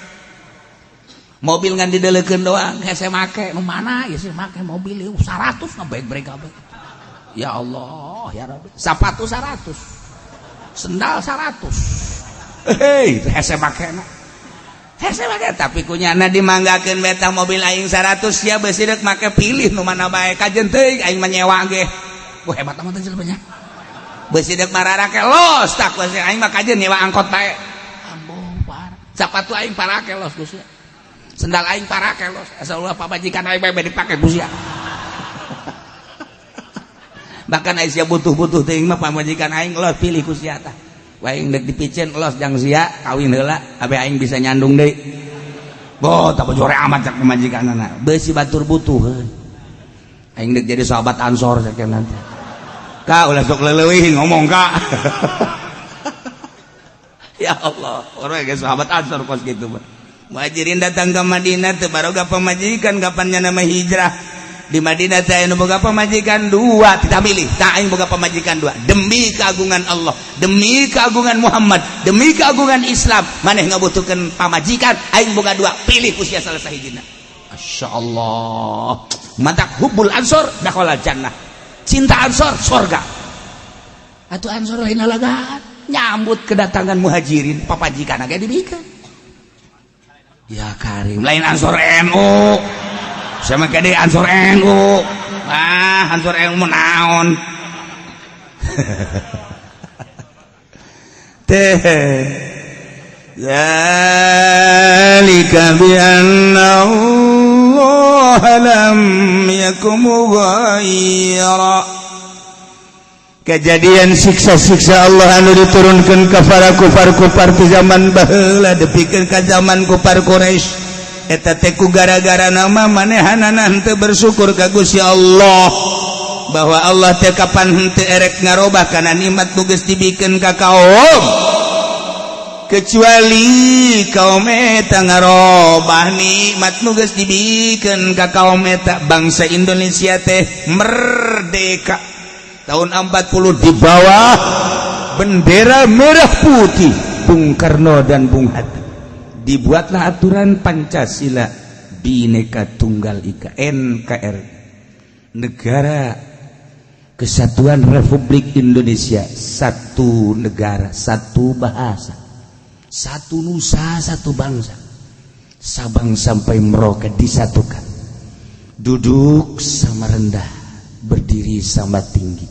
mobil ngan didelekeun doang, hese make. Nu mana ya sih make mobil ieu 100 ngebrek-brek kabeh. Ya Allah, ya Rabbi. Sepatu 100, sendal 100, hei, hese make na, hese make. Tapi kunyana dimanggakeun beta mobil aing 100 ya, beusi deuk make pilih nu mana bae, kajen teuing aing mah nyewa ge. Wah, hebat amat jelema nya. Beusi deuk mararake los tak beusi aing mah kajen nyewa angkot bae. Ambo parah. Sepatu aing parake los, Gus ya. Sendal aing parake los. Asal ulah pamajikan aing bae dipake, Gus ya. Bahkan Aisyah butuh-butuh teuing mah pamajikan aing los pilih ku sia tah. Aing dek dipicen los jang sia kawin heula abe aing bisa nyandung deui. Bo tak bojore amat cak pamajikanana. Beusi batur butuh. Aing dek jadi sahabat Ansor sakieu nanti. Kak, ulah sok leuwih ngomong, Kak. Ya Allah, orang ge sahabat Ansor kos kitu mah. Muhajirin datang ke Madinah teu baroga pamajikan, kapan nama hijrah di Madinah teh anu boga pamajikan dua, tidak milih tak aing boga pamajikan dua demi keagungan Allah, demi keagungan Muhammad, demi keagungan Islam. Maneh ngabutuhkeun pamajikan, aing boga dua, pilih ku sia salah sahijina. Masya Allah, matak hubbul ansor dakhala jannah, cinta ansor sorga. Atuh ansor lain lalagaan. Nyambut kedatangan muhajirin, papajikan agak dibikeun. Ya Karim, lain ansor NU. Saya mah kade ansor NU. Ah, ansor NU mah naon? Teh zalika bi anna Allah lam yakum mughayyira. Kejadian siksa-siksa Allah anu diturunkan ke para kufar-kufar di zaman baheula depikeun ka zaman kufar Quraisy eta teh ku gara-gara nama manehanana henteu bersyukur ka Gusti Allah, bahwa Allah teh kapan henteu erek ngarobah kana nikmat nu geus dibikeun ka kaum, kecuali kaum eta ngarobah nikmat nu geus dibikeun ka kaum eta. Bangsa Indonesia teh merdeka tahun 40 di bawah bendera merah putih Bung Karno dan Bung Hatta. Dibuatlah aturan Pancasila, Bhinneka Tunggal Ika, NKRI, Negara Kesatuan Republik Indonesia, satu negara, satu bahasa, satu nusa, satu bangsa. Sabang sampai Merauke disatukan, duduk sama rendah, berdiri sama tinggi.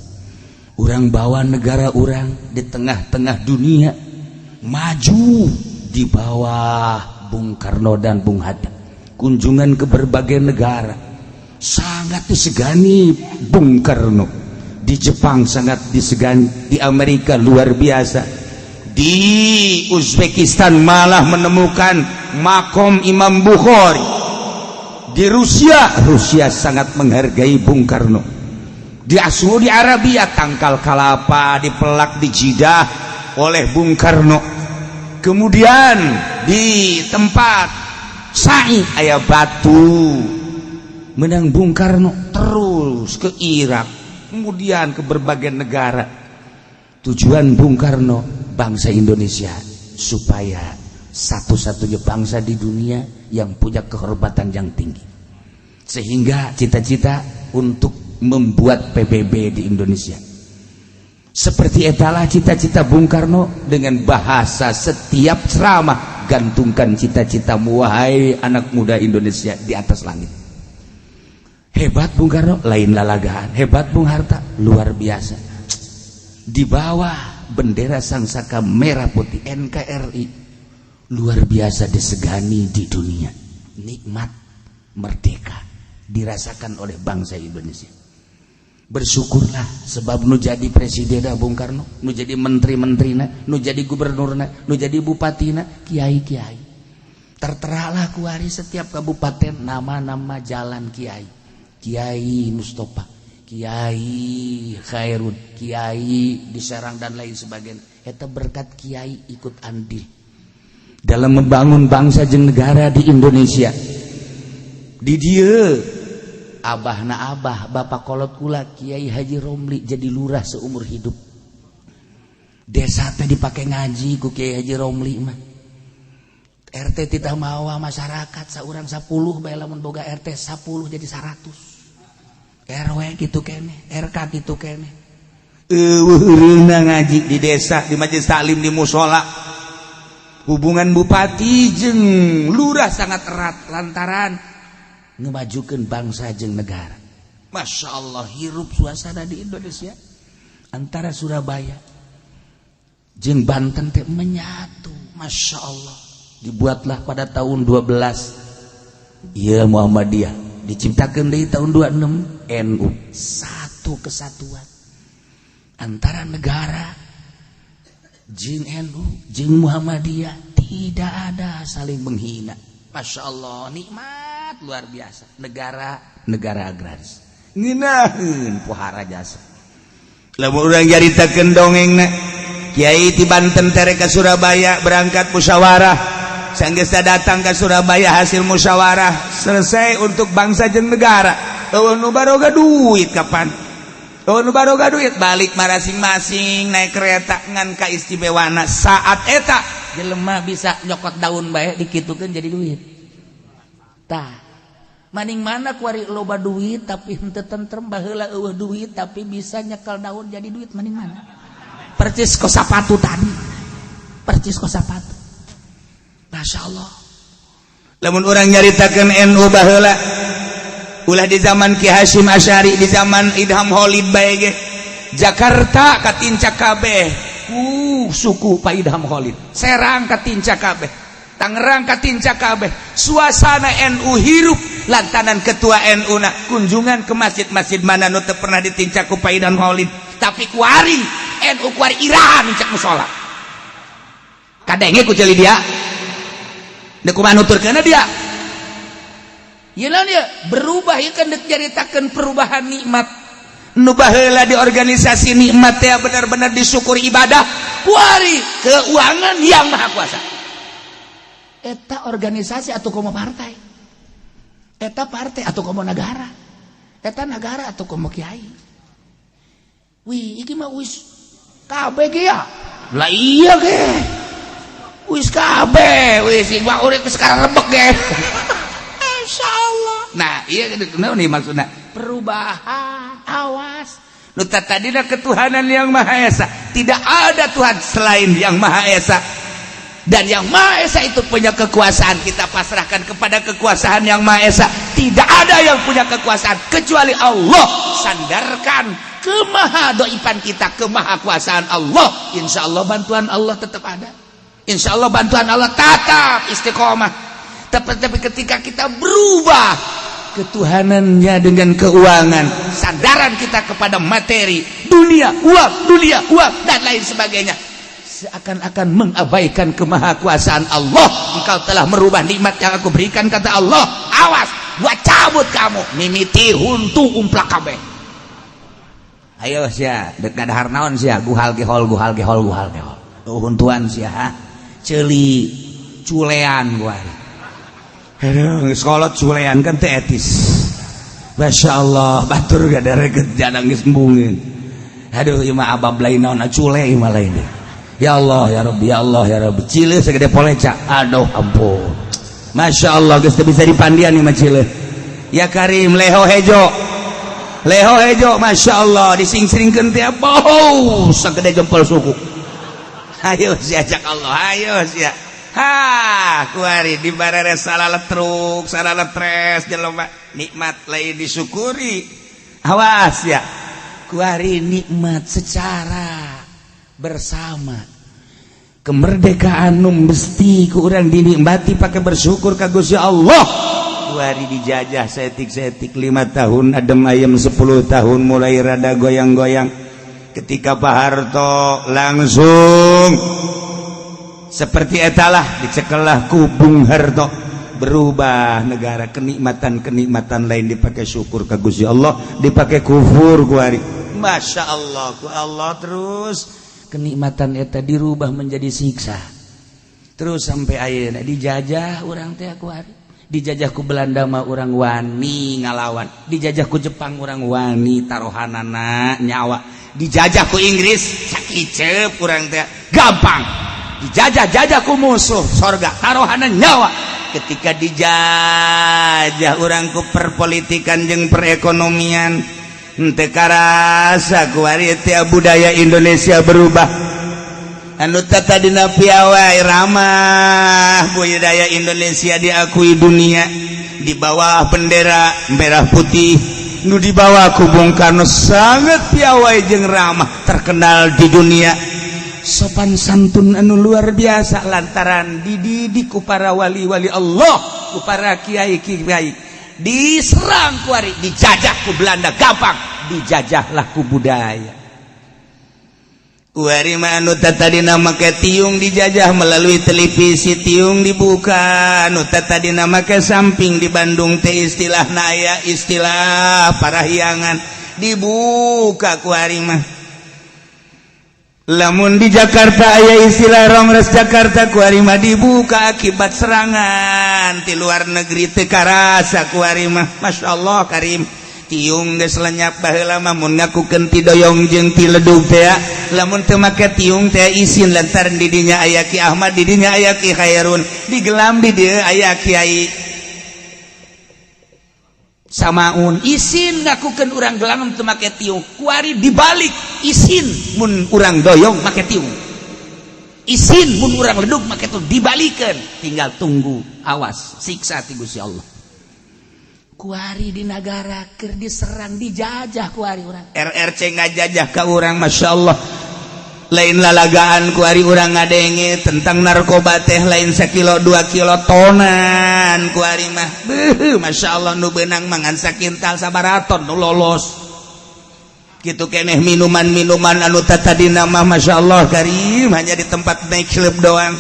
Orang bawa negara orang di tengah-tengah dunia maju di bawah Bung Karno dan Bung Hatta. Kunjungan ke berbagai negara sangat disegani Bung Karno. Di Jepang sangat disegani, di Amerika luar biasa, di Uzbekistan malah menemukan makom Imam Bukhari, di Rusia, Rusia sangat menghargai Bung Karno, di Saudi Arabia tangkal kalapa dipelak di Jidah oleh Bung Karno. Kemudian di tempat Sa'i aya batu menang Bung Karno, terus ke Irak, kemudian ke berbagai negara. Tujuan Bung Karno, bangsa Indonesia supaya satu-satunya bangsa di dunia yang punya kehormatan yang tinggi, sehingga cita-cita untuk membuat PBB di Indonesia. Seperti etalah cita-cita Bung Karno. Dengan bahasa setiap ceramah, gantungkan cita-citamu, wahai anak muda Indonesia, di atas langit. Hebat Bung Karno, lain lalagaan. Hebat Bung Hatta, luar biasa. Di bawah bendera sang saka merah putih NKRI, luar biasa disegani di dunia. Nikmat merdeka dirasakan oleh bangsa Indonesia. Bersyukurlah, sebab nu jadi presiden Bung Karno, nu jadi menteri-menterina, nu jadi gubernurna, nu jadi bupatina kiai-kiai. Terteralah kuari setiap kabupaten nama-nama jalan kiai, Kiai Mustafa, Kiai Khairun, Kiai di Serang, dan lain sebagainya. Eta berkat kiai ikut andil dalam membangun bangsa jeung negara di Indonesia. Di dieu abah na abah, bapak kolot kula, Kiai Haji Romli, jadi lurah seumur hidup. Desa teh dipakai ngaji ku Kiai Haji Romli mah. RT tidak mawa masyarakat seorang 10 bae, lamun boga RT 10 jadi 100. RW gitu kene, RK gitu kene. Euweuh ngaji di desa, di majelis taklim, di musola. Hubungan bupati jeung lurah sangat erat lantaran ngemajukan bangsa jeung negara. Masya Allah, hirup suasana di Indonesia antara Surabaya jeung Banten teh menyatu. Masya Allah, dibuatlah pada tahun 12 iya Muhammadiyah, diciptakan dari tahun 26 NU, satu kesatuan antara negara jeung NU jeung Muhammadiyah, tidak ada saling menghina. Masya Allah, nikmat luar biasa. Negara negara agraris ngeunaheun pohara jasa. Lamun urang nyaritakeun dongengna, Kiai di Banten tere ke Surabaya berangkat musyawarah. Sanggeus datang ke Surabaya, hasil musyawarah selesai untuk bangsa jeung negara. Euweuh nu baroga duit kapan? Euweuh nu baroga duit, balik masing-masing naik kereta. Ngan kaistimewana saat eta jelema bisa nyokot daun bae dikitukeun jadi duit. Tah, maning mana kuari loba duit tapi henteu tentrem, baheula euweuh duit tapi bisa nyekel daun jadi duit, maning mana? Percis kos sapatu tadi, percis kos sapatu. Masya Allah. Lamun urang nyaritakeun NU baheula, ulah di zaman Ki Hasyim Asy'ari, di zaman Idham Holid bae ge, Jakarta katincak kabeh suku Pak Idham Holid, Serang katincak kabeh, Tangerang katincak kabeh. Suasana NU hirup lantaran ketua NU na kunjungan ke masjid-masjid mana nu teu pernah ditincak ku Pak Idham Holid. Tapi kuari NU kuari iraha nincak musola? Kadenge ku ceuli dia, deuk kumaha nuturkeunna dia? Ieu naon ieu? Berubah ieu kan, deuk nyaritakeun perubahan nikmat. Nu baheula di organisasi nikmat teh benar-benar disyukuri ibadah, kuari keuangan yang maha kuasa. Eta organisasi atau komo partai, eta partai atau komo negara, eta negara atau komo kiai. Wih, iki mah wis kabeh ge ya lah. Iya ge wis kabeh, wis iki mah urip sekarang rebek ge. Masya Allah. Nah, iya nih maksudnya perubahan, awas. Nu tadina ketuhanan yang Maha Esa, tidak ada Tuhan selain yang Maha Esa dan yang Maha Esa itu punya kekuasaan. Kita pasrahkan kepada kekuasaan yang Maha Esa. Tidak ada yang punya kekuasaan kecuali Allah. Sandarkan kemahadoipan kita, kemahakuasaan Allah. Insya Allah bantuan Allah tetap ada, Insya Allah bantuan Allah tetap istiqomah. Tapi ketika kita berubah ketuhanannya dengan keuangan, sandaran kita kepada materi dunia, uang dunia, uang, dan lain sebagainya, seakan-akan mengabaikan kemahakuasaan Allah. "Engkau telah merubah nikmat yang aku berikan," kata Allah. "Awas, gua cabut kamu." Mimiti huntu umplak kabeh. Ayo sia, dek dahar naon sia? Guhal gehol, guhal gehol, guhal gehol. Tuh huntuan sia, ha? Ceuli culean gua. Aduh, sekolah culean kan teh etis. Masya Allah, batur gak ada reket jangan geus embungin. Aduh, ieu mah abab lain naon, cule ieu mah lain deh. Ya Allah, ya Rabbi, ya Allah, ya Rabbi. Cile segede poleca. Aduh, ampun. Masya Allah, geus teu bisa dipandian ieu mah cile. Ya Karim, leho hejo. Leho hejo, Masya Allah, dising-singkeun teh bau segede jempol suku. Ayo sia, cak Allah, ayo sia. Ha, kuari di barere salah letruk, salah letres jelema nikmat lain disyukuri. Awas ya. Kuari nikmat secara bersama. Kemerdekaan nu mesti ku urang dinikmati pakai bersyukur ka Gusti Allah. Kuari dijajah saeutik-saeutik, 5 tahun adem ayem, 10 tahun mulai rada goyang-goyang. Ketika Pak Harto langsung seperti etalah, dicekelah ku Bung Harto, berubah negara. Kenikmatan-kenikmatan lain dipakai syukur ke Gusti Allah, dipakai kufur kuari. Masya Allah, ku Allah terus kenikmatan eta dirubah menjadi siksa terus sampai ayeuna dijajah urang teh kuari. Dijajah ku Belanda mah urang wani ngalawan, dijajah ku Jepang urang wani taruhanana nyawa, dijajah ku Inggris sakicep urang teh gampang, dijajah-jajah ku musuh sorga taruhana nyawa. Ketika dijajah urang ku perpolitikan jeung perekonomian, henteu karasa kuari teh budaya Indonesia berubah. Anu tadina piawai ramah, budaya Indonesia diakui dunia di bawah bendera merah putih nu dibawa ku Bung Karno, sangat piawai jeung ramah, terkenal di dunia, sopan santun anu luar biasa lantaran dididik ku para wali-wali Allah, ku para kiai-kiai. Diserang kuari, dijajah ku Belanda gampang, dijajahlah ku budaya. Kuari mah anu tadina make tiung dijajah melalui televisi, tiung dibuka. Anu tadina make samping, di Bandung teh istilah naya istilah parahyangan, dibuka kuari mah. Lamun di Jakarta aya istilah Rongres Jakarta, kuari mah dibuka akibat serangan di luar negeri. Teu karasa kuari mah, Masya Allah Karim, tiung geus lenyap. Baheula mah mun ngakukeun ti doyong jeung ti ledug teh, lamun teu make tiung teh isin, lantaran di dinya aya Ki Ahmad, di dinya aya Ki Khairun, digelam di dieu aya Kiai Samaun, isin ngakukeun urang gelam teu make tiung. Kuari dibalik, isin mun urang doyong make tiung, isin mun urang ledug make tiung. Dibalikeun, tinggal tunggu, awas siksa ti Gusti Allah. Kuari di negara keur diserang, dijajah kuari urang. RRC ngajajah ka urang, Masya Allah, lain lalagaan. Kuari urang ngadenge tentang narkoba teh lain sakilo 2 kilo, tonan kuari mah. Beuh, Masya Allah, nu beunang mangan sakintal sabaraton nu lolos gitu keneh. Minuman-minuman anu tadina mah, Masya Allah Karim, hanya di tempat night club doang,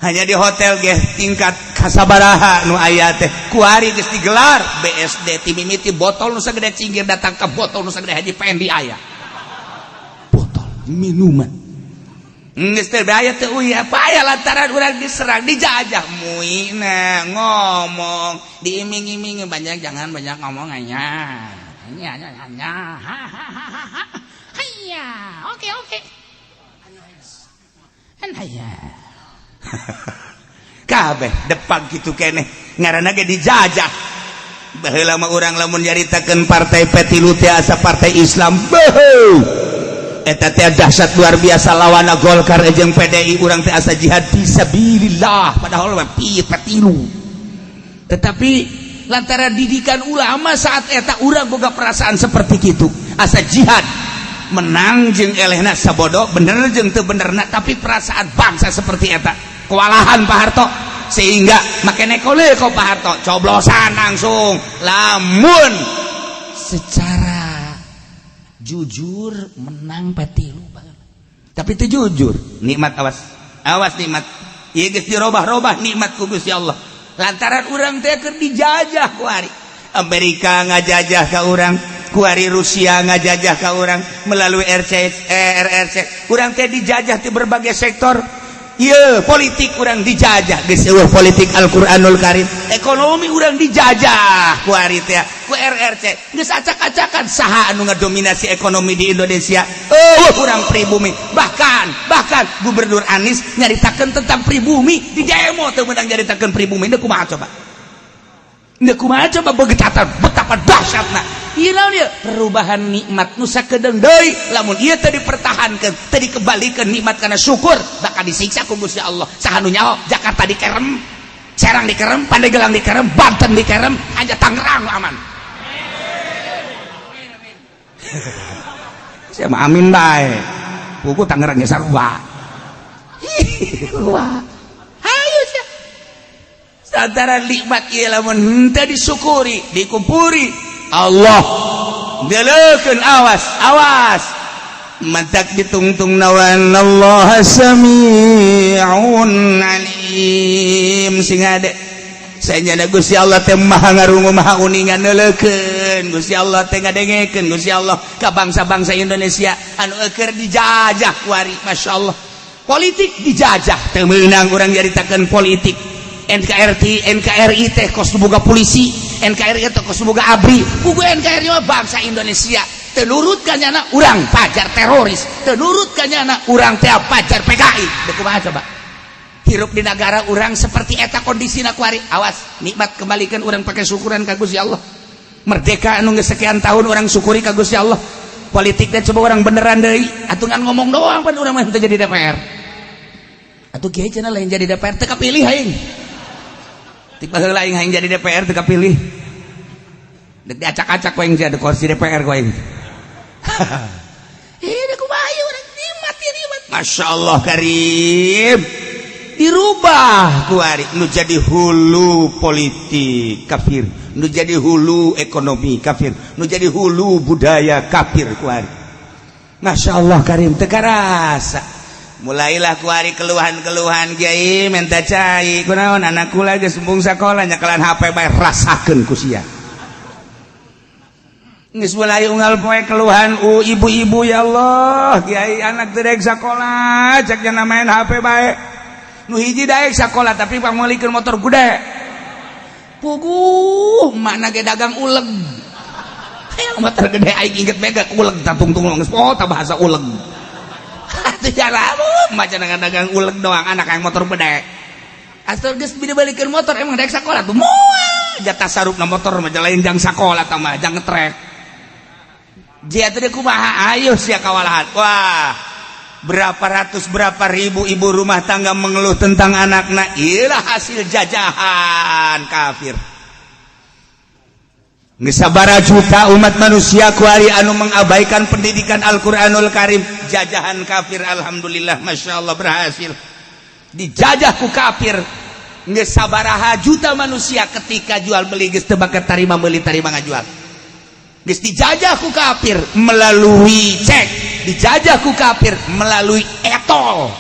hanya di hotel ge tingkat kasabaraha nu aya teh, kuari geus digelar BSD. Ti mimiti botol nu sagede cinggir datang ke botol nu sagede Haji Pendi, aya botol minuman geus teh aya teh uy apa aya, lantaran urang diserang, dijajah. Muina ngomong diiming-iming, banyak, jangan banyak ngomong, hanya hanya hanya hanya oke oke hanya kabeh depan gitu keneh, ngaranna ge dijajah. Baheula mah urang lamun nyaritakeun partai P3 teh asa partai Islam. Beuh, eta teh dahsyat luar biasa, lawana Golkar jeung PDI. Urang teh asa jihad fisabilillah, padahal mah P3. Tetapi lantaran didikan ulama saat eta, urang boga perasaan seperti gitu, asa jihad menang jeung elehna sabodo, bener jeung teu benerna, tapi perasaan bangsa seperti eta. Kewalahan Pak Harto sehingga make nekole kok Pak Harto coblosan langsung. Lamun secara jujur menang P3, tapi itu jujur nikmat, awas awas nikmat ieu geus dirobah-robah nikmat ku Gusti Allah lantaran urang teh keur dijajah kuari. Amerika ngajajah ka urang kuari, Rusia ngajajah ka urang melalui RC, RRC. Urang teh dijajah di berbagai sektor. Iya, politik urang dijajah, geus eueuh politik Al-Qur'anul Karim. Ekonomi urang dijajah kuari teh ku RRC, geus acak-acakan. Saha anu ngadominasi ekonomi di Indonesia? Oh, urang pribumi. Bahkan bahkan Gubernur Anies nyaritakeun tentang pribumi di demo teu meunang nyaritakeun pribumi. Deuk kumaha coba? Deuk kumaha coba begecatan betapa dahsyatna? Ieu naon ieu? Perubahan nikmat nu sakedeung deui. Lamun ieu teu dipertahankeun, teu dikembalikan nikmat karena syukur, bakal disiksa ku Gusti Allah. Saha nu nyaho Jakarta dikerem, Serang dikerem, Pandeglang dikerem, Banten dikerem, hanya Tangerang nu aman. Saya mah amin bae. Buku Tangerang ge sarua. Wah. Ayo sia. Antara nikmat ieu lamun henteu disyukuri, dikufuri Allah deleukeun. Awas, awas, matak ditungtung nawan Allah sami'un alim. Sing ade saya Gusti Allah teh maha ngarungu, maha uningan. Neuleukeun Gusti Allah teh, ngadengekeun Gusti Allah ka bangsa-bangsa Indonesia anu eueur dijajah kuari. Masya Allah, politik dijajah, teu meunang urang nyaritakeun politik. NKRI, NKRI teh kos boga polisi, NKRI teh kos boga ABRI. Buku NKRI mah bangsa Indonesia. Teu nurut ka nyana, urang pajar teroris. Teu nurut ka nyana, urang teh pajar PKI. Dek kumaha coba hirup di negara urang seperti eta kondisina kuari? Awas, nikmat kembalikan urang pakai syukuran ka Gusti Allah. Merdeka anu geus sekian tahun, urang syukuri ka Gusti Allah. Politik teh coba urang beneran deui atuh, ngan ngomong doang pan urang mah teu jadi DPR atuh. Kiai cenah lain jadi DPR, teu kapilih aing. Ti baheula aing hayang jadi DPR, teu kapilih. Dek diacak-acak ku aing jadi kursi DPR ku aing. Ini kumaha urang nikmat ya, nikmat. Masya Allah Karim, dirubah kuari. Nu jadi hulu politik kafir, nu jadi hulu ekonomi kafir, nu jadi hulu budaya kafir kuari. Masya Allah Karim, teu karasa mulailah kuari keluhan-keluhan. Kiai, minta cai. Kunaon? Anak kula geus embung sakola, nyakalan HP bae. Rasakeun ku sia. Geus mulai unggal poe keluhan ibu-ibu, "Ya Allah, Kiai, anak teu daek sakola, cek nya main HP bae." Nu hiji daek sakola, tapi pangmeulikeun motor gede. Puguh mana ge dagang uleg. Hayang motor gede, aing inget mega uleg tungtung geus oh ta bahasa uleg. Atuh cara maca dagang uleg doang, anak yang motor gede. Asal geus dibalikeun motor, emang daek sakola tuh? Moal, jatah sarupna motor mah lain jang sakola tah mah, jang ngetrek. Jia teh kumaha? Ayo sia kawalahan. Wah, berapa ratus, berapa ribu ibu rumah tangga mengeluh tentang anakna. Iyalah hasil jajahan kafir. Sabaraha juta umat manusia kuari anu mengabaikan pendidikan Al-Quranul Karim. Jajahan kafir, alhamdulillah, Masya Allah, berhasil dijajah ku kafir. Geus sabaraha juta manusia ketika jual beli geus teu bakat tarima meuli, tarima ngajual. Geus dijajah ku kafir melalui cek, dijajah ku kafir melalui e-tol,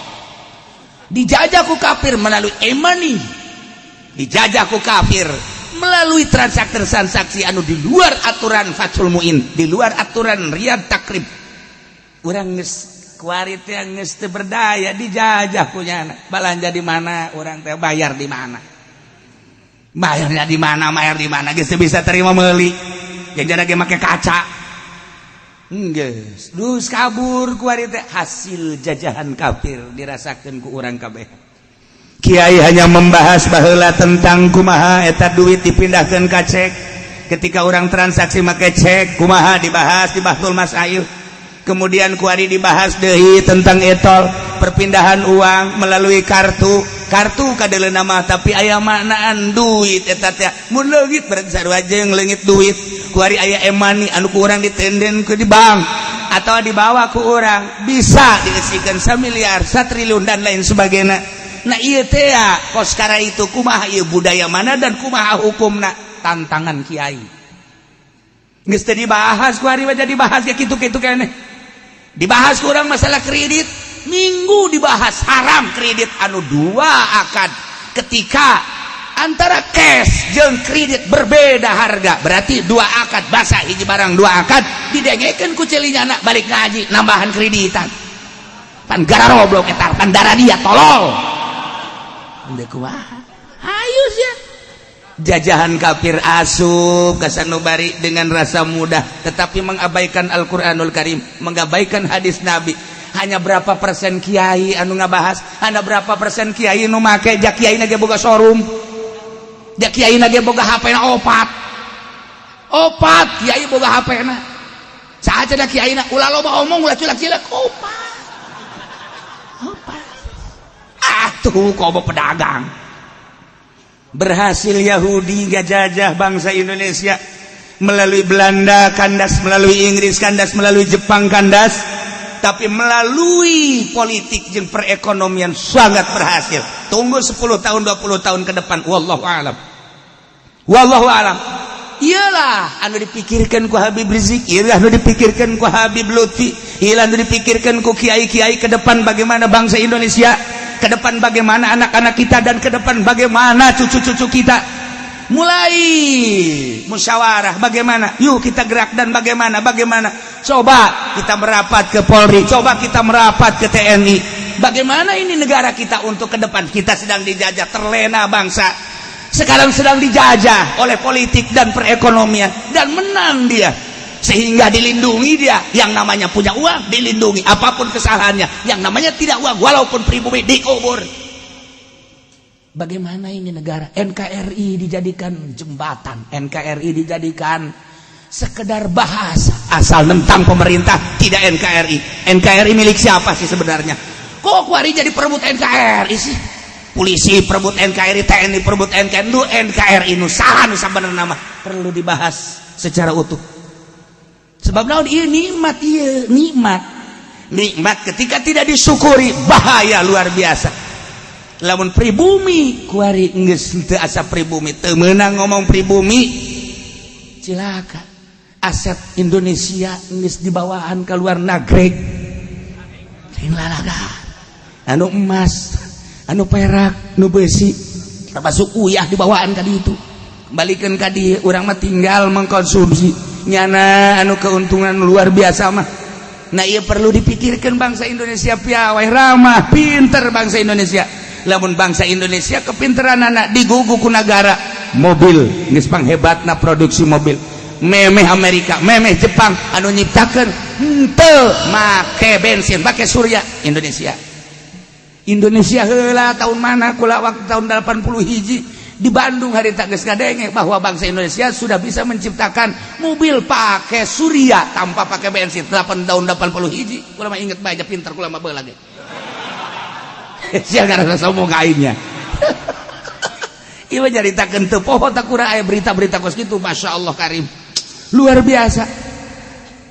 dijajah ku kafir melalui e-money, dijajah ku kafir melalui transaksi-transaksi anu di luar aturan Fathul Muin, di luar aturan Riyad Takrib. Urang geus kuari teh geus teu berdaya, dijajah ku nyana. Balanja di mana urang teh, bayar di mana, bayarnya di mana, bayar di mana, geus teu bisa terima meuli. Jangan ge make kaca. Geus, dus kabur kuari teh. Hasil jajahan kafir dirasakeun ku urang kabeh. Kiai hanya membahas baheula tentang kumaha eta duit dipindahkan ka cek. Ketika orang transaksi make cek kumaha, dibahas di Bahtsul Masail. Kemudian kuari dibahas deui tentang e-tol, perpindahan uang melalui kartu. Kartu kadeuleuna nama, tapi aya maknaan duit eta teh. Mun leungit berarti sarua jeung leungit duit. Kuari aya e-money anu ku urang ditenden ke di bank atau dibawa ku urang, bisa diisikan 1 miliar, 1 triliun, dan lain sebagainya. Nah, iya teh kos itu kumaha ieu, budaya mana dan kumaha hukumna? Tantangan kiai geus teu dibahas ku hari mah, dibahas ya kitu-kitu keneh. Dibahas kurang masalah kredit, minggu dibahas haram kredit anu dua akad. Ketika antara cash jeung kredit berbeda harga, berarti dua akad. Basa hiji barang dua akad, didengekeun ku celinya anak balik ngaji nambahan kreditan. Pan gararoblok eta, pan darah dia tolol. Ayo sia, jajahan kafir asup ka sanubari dengan rasa mudah, tetapi mengabaikan Al-Qur'anul Karim, mengabaikan hadis Nabi. Hanya berapa persen kiai anu ngabahas, hanya berapa persen kiai nu make. Ja kiai ge boga showroom, ja kiai ge boga HP na opat opat. Kiai boga HP na saha cenah kiai na? Ulah loba omong, ulah culak-cilak, opat opat. Atuh komo pedagang. Berhasil Yahudi gajajah bangsa Indonesia melalui Belanda kandas, melalui Inggris kandas, melalui Jepang kandas. Tetapi melalui politik jeung perekonomian sangat berhasil. Tunggu 10 tahun, 20 tahun ke depan, wallahu alam. Wallahu alam. Iyalah anu dipikirkan ku Habib Rizieq, iyalah anu dipikirkan ku Habib Lutfi, iyalah anu dipikirkan ku kiai-kiai ke depan, bagaimana bangsa Indonesia ke depan, bagaimana anak-anak kita, dan ke depan bagaimana cucu-cucu kita. Mulai musyawarah, bagaimana yuk kita gerak dan bagaimana bagaimana. Coba kita merapat ke Polri, coba kita merapat ke TNI, bagaimana ini negara kita untuk ke depan. Kita sedang dijajah, terlena bangsa sekarang sedang dijajah oleh politik dan perekonomian, dan menang dia sehingga dilindungi dia. Yang namanya punya uang dilindungi apapun kesalahannya, yang namanya tidak uang walaupun pribumi dikubur. Bagaimana ini negara? NKRI dijadikan jembatan, NKRI dijadikan sekedar bahasa, asal tentang pemerintah tidak NKRI. NKRI milik siapa sih sebenarnya? Kok kuari jadi perebut NKRI sih? Polisi perebut NKRI, TNI perebut NKRI. Nu NKRI nu saha nu sabenerna mah perlu dibahas secara utuh. Sebab naon? Ieu nikmat, ieu nikmat. Nikmat ketika tidak disyukuri bahaya luar biasa. Lamun pribumi kuari geus teu asa pribumi, teu meunang ngomong pribumi, cilaka. Aset Indonesia geus dibawaan ke luar negeri. Lain lalaga. Anu emas, anu perak, nu besi, termasuk uyah dibawaan ka ditu, kembalikan ka dieu. Urang mah tinggal mengkonsumsi nyana anu keuntungan luar biasa mah. Nah, ieu perlu dipikirkan. Bangsa Indonesia piawai, ramah, pinter bangsa Indonesia. Lamun bangsa Indonesia kepinteran anak digugu ku negara mobil, geus panghebatna produksi mobil, memeh Amerika, memeh Jepang. Anu nyiptakeun henteu make bensin, make surya, Indonesia. Indonesia heula tahun mana kula waktu tahun 80 hiji di Bandung hari tak geus ngadenge bahwa bangsa Indonesia sudah bisa menciptakan mobil pakai surya tanpa pakai bensin. 8 tahun 80 hiji kula mah inget bae, pinter kula mah baheula ge. Sia ngarasa sombong ka aingnya. Ieu mah nyaritakeun teu poho tak kurang aya berita-berita kos kitu. Masya Allah karim, luar biasa.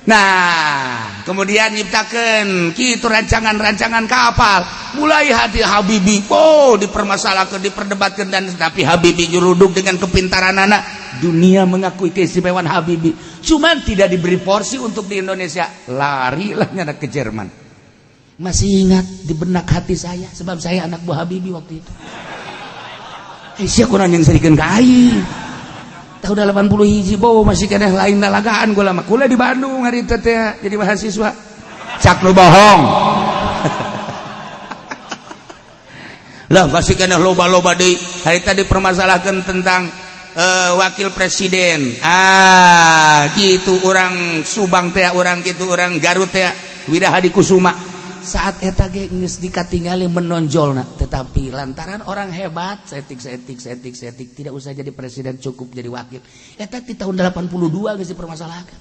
Nah, kemudian nyiptakan gitu rancangan-rancangan kapal. Mulai hati Habibie, oh, dipermasalahkan, diperdebatkan, dan tapi Habibie nyeruduk dengan kepintaran anak. Dunia mengakui keistimewaan Habibie. Cuman tidak diberi porsi untuk di Indonesia. Larilah nyana ke Jerman. Masih ingat di benak hati saya, sebab saya anak buah Habibie waktu itu. Eh, sia kurang yang serikeun ka aing. Tahun 80 hiji bawa masih keneh lain lalagaan gua lama kuliah di Bandung hari itu teh jadi mahasiswa. Cak nu bohong lah, masih keneh loba-loba deui. Hari tadi permasalahkan tentang wakil presiden, ah gitu, orang Subang teh, orang gitu, orang Garut teh, Wirahadi Kusuma. Saat eta ge geus dikatingali menonjolna, tetapi lantaran orang hebat setik setik setik setik, tidak usah jadi presiden, cukup jadi wakil. Eta di tahun 82 geus dipermasalahkan.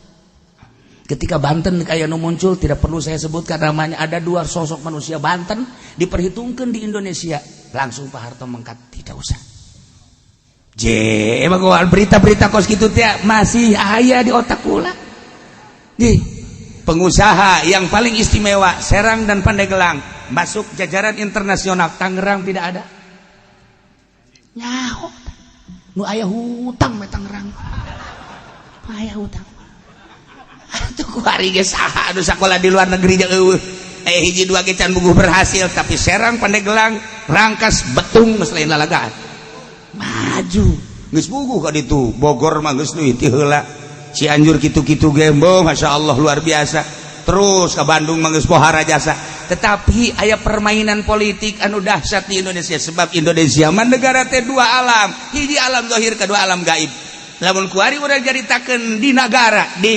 Ketika Banten kayak nu muncul, tidak perlu saya sebutkan namanya, ada dua sosok manusia Banten diperhitungkan di Indonesia, langsung Pak Harto mengkat, tidak usah. J, emang berita-berita kos gitu teh masih aya di otak kula. Nih, pengusaha yang paling istimewa Serang dan Pandeglang masuk jajaran internasional, Tangerang tidak ada. Nyaho nu aya hutang mah Tangerang aya hutang. Atuh kuari ge saha anu sakola di luar negeri jeung eueuh, eh, hiji dua ge can buguh berhasil, tapi Serang, Pandeglang, Rangkas Betung geus lain lalagaan, maju geus buguh ka ditu. Bogor mah geus deui ti heula, Cianjur kitu-kitu gembo, Masya Allah, luar biasa. Terus ke Bandung mah geus pohara jasa. Tetapi aya permainan politik anu dahsyat di Indonesia, sebab Indonesia mah negara teh dua alam, hiji alam zahir, kedua alam gaib. Lamun kuari urang caritakeun di negara, di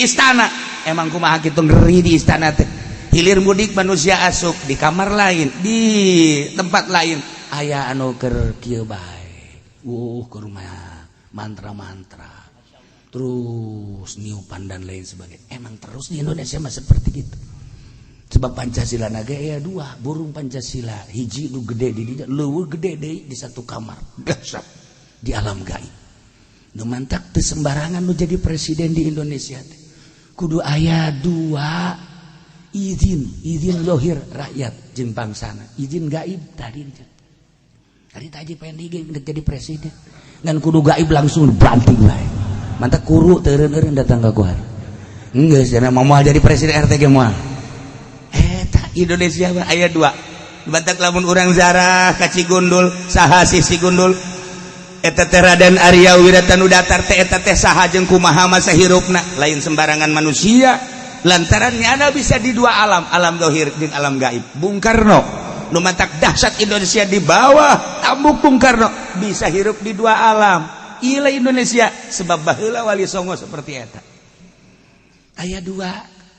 istana, emang kumaha kitu ngeri di istana teh. Hilir mudik manusia asup di kamar lain, di tempat lain aya anu keur kieu bae, ke rumah mantra-mantra terus, niupan dan lain sebagainya. Emang terus di Indonesia mah seperti gitu, sebab Pancasila naga ya dua burung Pancasila, hiji nu gede di dinya, leuweuh gede deui di satu kamar. Dahsyat di alam gaib. Nu mantak teu sembarangan nu jadi presiden di Indonesia teh kudu aya dua. Izin, izin lohir rakyat jeung bangsana, izin gaib tadi. Tadi tadi pengen jadi presiden ngan kudu gaib, langsung banting bae. Mantap, kuru teureun datang ka kuari. Geus cenah, moal jadi presiden RT ge moal. Eta Indonesia mah aya dua. Batak lamun urang zarah ka Cigundul, saha sih Sigundul? Eta teh Raden Arya Wiratanudatar teh. Eta teh saha jeung kumaha masa hirupna? Lain sembarangan manusia, lantaran nyana bisa di dua alam, alam dohir jeung alam gaib. Bung Karno nu matak dahsyat Indonesia di bawah tambuk Bung Karno bisa hirup di dua alam. Ila Indonesia sebab baheula Wali Songo seperti eta. Aya dua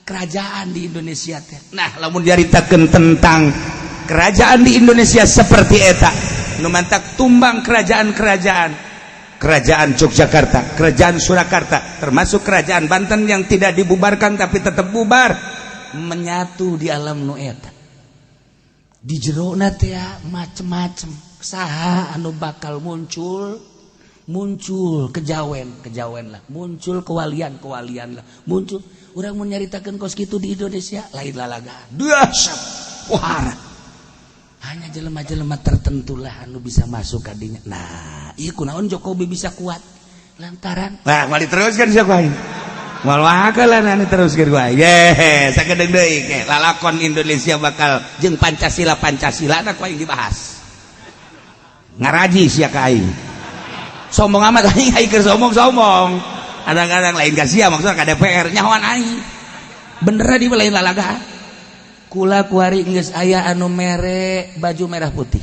kerajaan di Indonesia teh. Nah, lamun diaritakeun tentang kerajaan di Indonesia seperti eta nu mantak tumbang kerajaan-kerajaan, Kerajaan Yogyakarta, Kerajaan Surakarta, termasuk Kerajaan Banten yang tidak dibubarkan tapi tetap bubar, menyatu di alam nu eta. Di jerona teh macem-macem. Saha anu bakal muncul? Muncul kejawen, kejawen lah, muncul kewalian, kewalian lah, muncul. Urang mau nyaritakeun kos kitu di Indonesia lain lalaga. Dahsyat. Wah, hanya jelema-jelema tertentu lah anu bisa masuk kadinya. Nah, iya, kunaon Jokowi bisa kuat? Lantaran, nah, mau diteruskan siapa aing? Moal wakalan anu teruskeun gua. Ye, sakedeung deui ke lalakon Indonesia bakal jeung Pancasila. Pancasila na ku aing dibahas. Ngaraji sia ka aing. Sombong amat aing, aing keur sombong-sombong. Kadang-kadang lain ka sia, maksudna ka DPR nyahoan aing. Bener di lain lalaga. Kula kuari geus aya anu mere baju merah putih,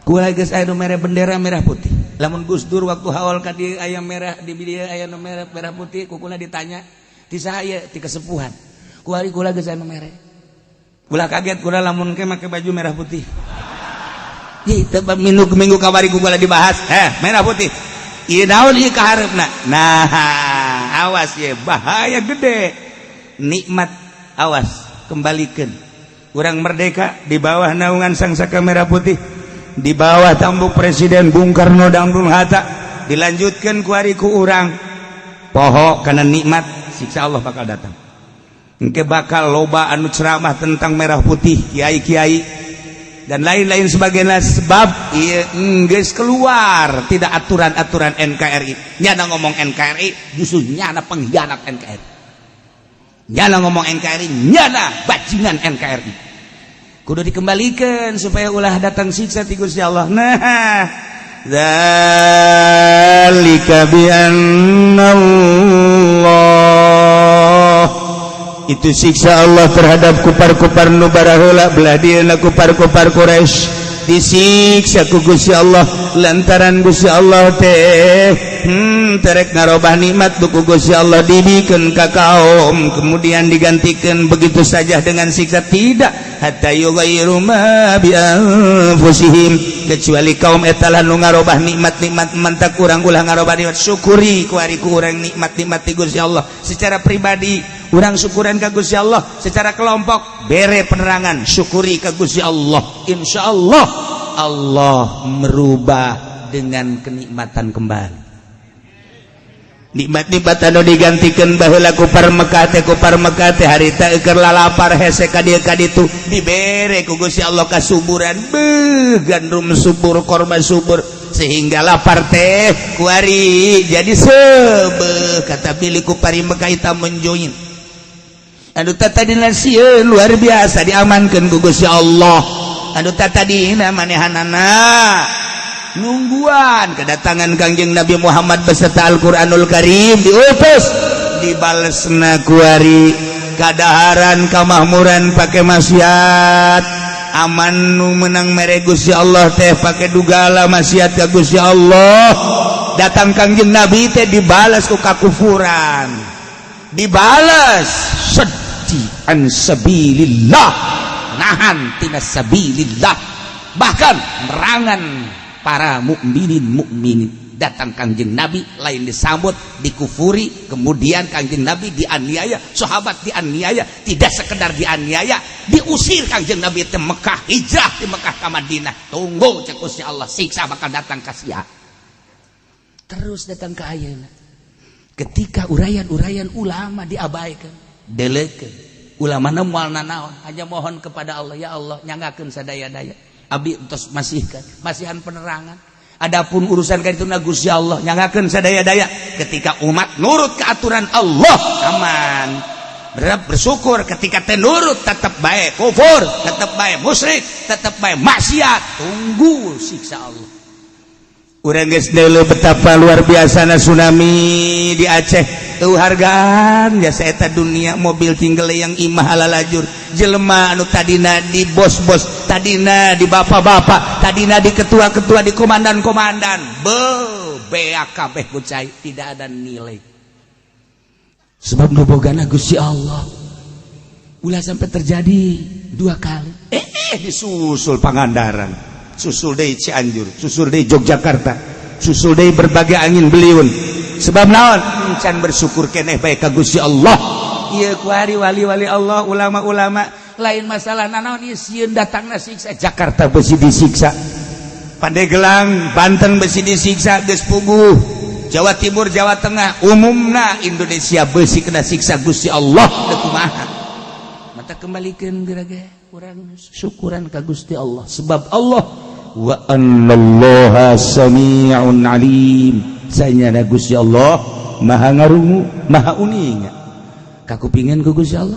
kula geus aya anu mere bendera merah putih. Lamun Gus Dur waktu haul ka dieu aya merah di dieu, aya nu merah merah putih, ku kula ditanya, "Ti saha ieu?" "Ti kesepuhan." Kuari kula geus aya nu mere. Ulah kaget kula lamun ke make baju merah putih. Ih, teu minggu minggu kamari ku kula dibahas, merah putih. Ieu naon ieu kahareupna? Nah, awas ye, bahaya gede. Nikmat awas kembalikan. Urang merdeka di bawah naungan Sang Saka Merah Putih, di bawah tambuk Presiden Bung Karno dan Bung Hatta, dilanjutkan kuari ku urang poho karena nikmat, siksa Allah bakal datang. Engke bakal loba anu ceramah tentang merah putih, kiai-kiai dan lain-lain sebagainya, sebab ieu enggeus keluar tidak aturan-aturan NKRI. Nyana ngomong NKRI justru nyana pengkhianat NKRI. Nyana ngomong NKRI, nyana bajingan NKRI. Kudu dikembalikan supaya ulah datang siksa ti Gusti Allah. Nah, Dzalika bi Allah, itu siksa Allah terhadap kupar-kupar nu baraheula, belah dieuna kupar-kupar Quraisy disiksa ku Gusti Allah lantaran Gusti Allah teh terek ngarobah nikmat ku Gusti Allah dibikeun ka kaum, kemudian digantikan begitu saja dengan siksa. Tidak, hatta yughayyiru ma bi anfusihim, kecuali kaum eta lah nu ngarobah nikmat-nikmat. Mantak urang ulah ngarobah nikmat, syukuri kuari ku urang nikmat-nikmat ti Gusti Allah. Secara pribadi urang syukuran ka Gusti Allah, secara kelompok bere penerangan, syukuri ka Gusti Allah, insya Allah Allah merubah dengan kenikmatan kembali. Nikmat-nikmat anu digantikan baheula kupar Mekah teh, kupar Mekah teh harita keur lalapar hese ka dieu ka ditu, dibere ku Gusti Allah kasuburan, beuh, gandum subur, korma subur, sehingga lapar teh kuari jadi sebeh. Kata bilih kupari Mekah eta menjoin anu tadina sieun luar biasa, diamankeun ku Gusti Allah. Anu tadina manehanana nungguan kedatangan Kangjeng Nabi Muhammad beserta Al-Qur'anul Karim diutus, dibalesna kuari kadaharan kamahmuran pakai maksiat. Aman nu menang mere Gusti Allah teh pakai dugala maksiat ka Gusti Allah. Datang Kangjeng Nabi teh dibalas ku kakufuran, dibalas sedih an sabilillah, nahan tina sabilillah, bahkan merangan para mukminin mukminin. Datang Kangjeng Nabi lain disambut, dikufuri. Kemudian Kangjeng Nabi dianiaya, sahabat dianiaya. Tidak sekedar dianiaya, diusir Kangjeng Nabi ke Mekah, hijrah di Mekah ke Madinah. Tunggu, cek Gusti Allah, siksa bakal datang ka sia. Terus datang ke ayeuna, ketika uraian-uraian ulama diabaikan, delekeun. Ulama na moal nanaon, hanya mohon kepada Allah, ya Allah, nyanggakeun sadaya-daya. Abdi entos masihkan, masihan penerangan. Adapun urusan ka itu Gusti Allah, nyanggakeun sadaya-daya. Ketika umat nurut ke aturan Allah, aman. Bersyukur. Ketika teu nurut, tetap baik kufur, tetap baik musyrik, tetap baik maksiat, tunggu siksa Allah. Urang geus deuleu betapa luar biasa tsunami di Aceh tuh. Hargaan jasa eta dunia, mobil tinggal yang imah ala lajur, jelema anu tadina di bos-bos, tadina di bapak-bapak, tadina di ketua-ketua, di komandan-komandan, be beak kabeh ku cai, tidak ada nilai, sebab nu bogana Gusti Allah. Ulah sampai terjadi dua kali. Disusul Pangandaran, susul deui Cianjur, susul deui Yogyakarta, susul deui berbagai angin beliun. Sebab naon? Can bersyukur keneh bae ka Gusti Allah. Ieu kuari wali-wali Allah, ulama-ulama, lain masalah nanaon ieu, sieun datangna siksa. Jakarta besi disiksa, Pandeglang, Banten besi disiksa, geus puguh Jawa Timur, Jawa Tengah, umumna Indonesia besi kena siksa Gusti Allah. Teu kumaha mata kembalikan gerage kurang syukuran ka Gusti Allah, sebab Allah wa annallaha sami'un alim. Sanyana Gusti Allah maha ngarungu, maha uninga. Kakupingan ku Gusti Allah,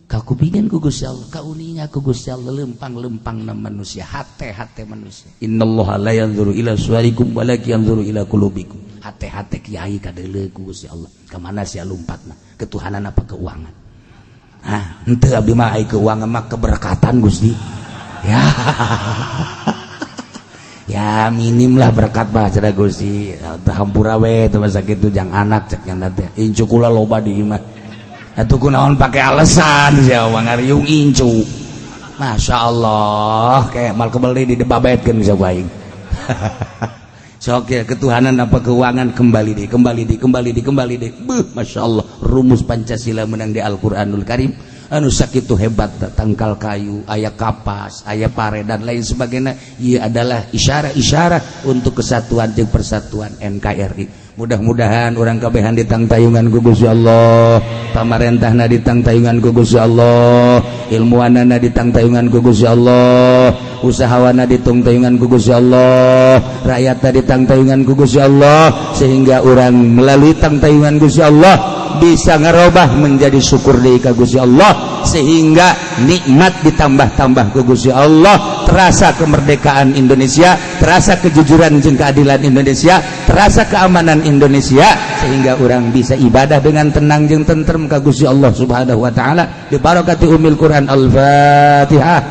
kakupingan ku Gusti Allah, kauninga ku Gusti Allah lempang-lempang na manusia, hate-hate manusia. Innallaha la yanzuru ila suwarikum walakin yanzuru ila qulubikum. Hate-hate kiai kadeuleu ku Gusti Allah. Kamana sia lumpatna? Ketuhanan apa keuangan? Ah, henteu, abdi mah ai keuangan mah keberkatan Gusti. Ya. Ya minim lah berkat mah cenah Gusti. Teu hampura we teu masa kitu jang anak cek nya teh. Incu kula loba di imah. Atuh kunaon pake alasan sia ngariung incu. Masya Allah, kayak mal kembali di debabetkeun bisa aing. Sok ya, ketuhanan apa keuangan? Kembali deh, kembali deh, kembali deh, kembali deh. Beuh, Masya Allah, rumus Pancasila menang di Al-Qur'anul Karim anu sakitu hebat. Tangkal kayu aya, kapas aya, pare dan lain sebagainya. Ia adalah isyarat-isyarat untuk kesatuan dan persatuan NKRI. Mudah-mudahan urang kabehan ditangtayungan ku Gusti Allah, pamarentahna ditangtayungan ku Gusti Allah, ilmuwanana ditangtayungan ku Gusti Allah, usahawana ditangtayungan ku Gusti Allah, rakyatna ditangtayungan ku Gusti Allah, sehingga urang melalui tangtayungan Gusti Allah bisa ngerubah menjadi syukur deui ka Gusti Allah, sehingga nikmat ditambah-tambah ku Gusti Allah. Terasa kemerdekaan Indonesia, terasa kejujuran jeung keadilan Indonesia, terasa keamanan Indonesia, sehingga orang bisa ibadah dengan tenang jeung tentrem ka Gusti Allah Subhanahu wa taala. Bi barakati umil Quran. Al-Fatihah.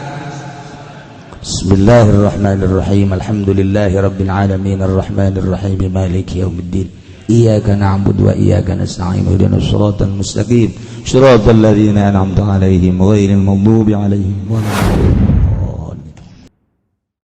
Bismillahirrahmanirrahim. Alhamdulillahirabbil alamin arrahmanirrahim maliki yaumiddin. إياك نعبد وإياك نستعين اهدنا الصراط المستقيم صراط الذين أنعمت عليهم غير المغضوب عليهم ولا الضالين.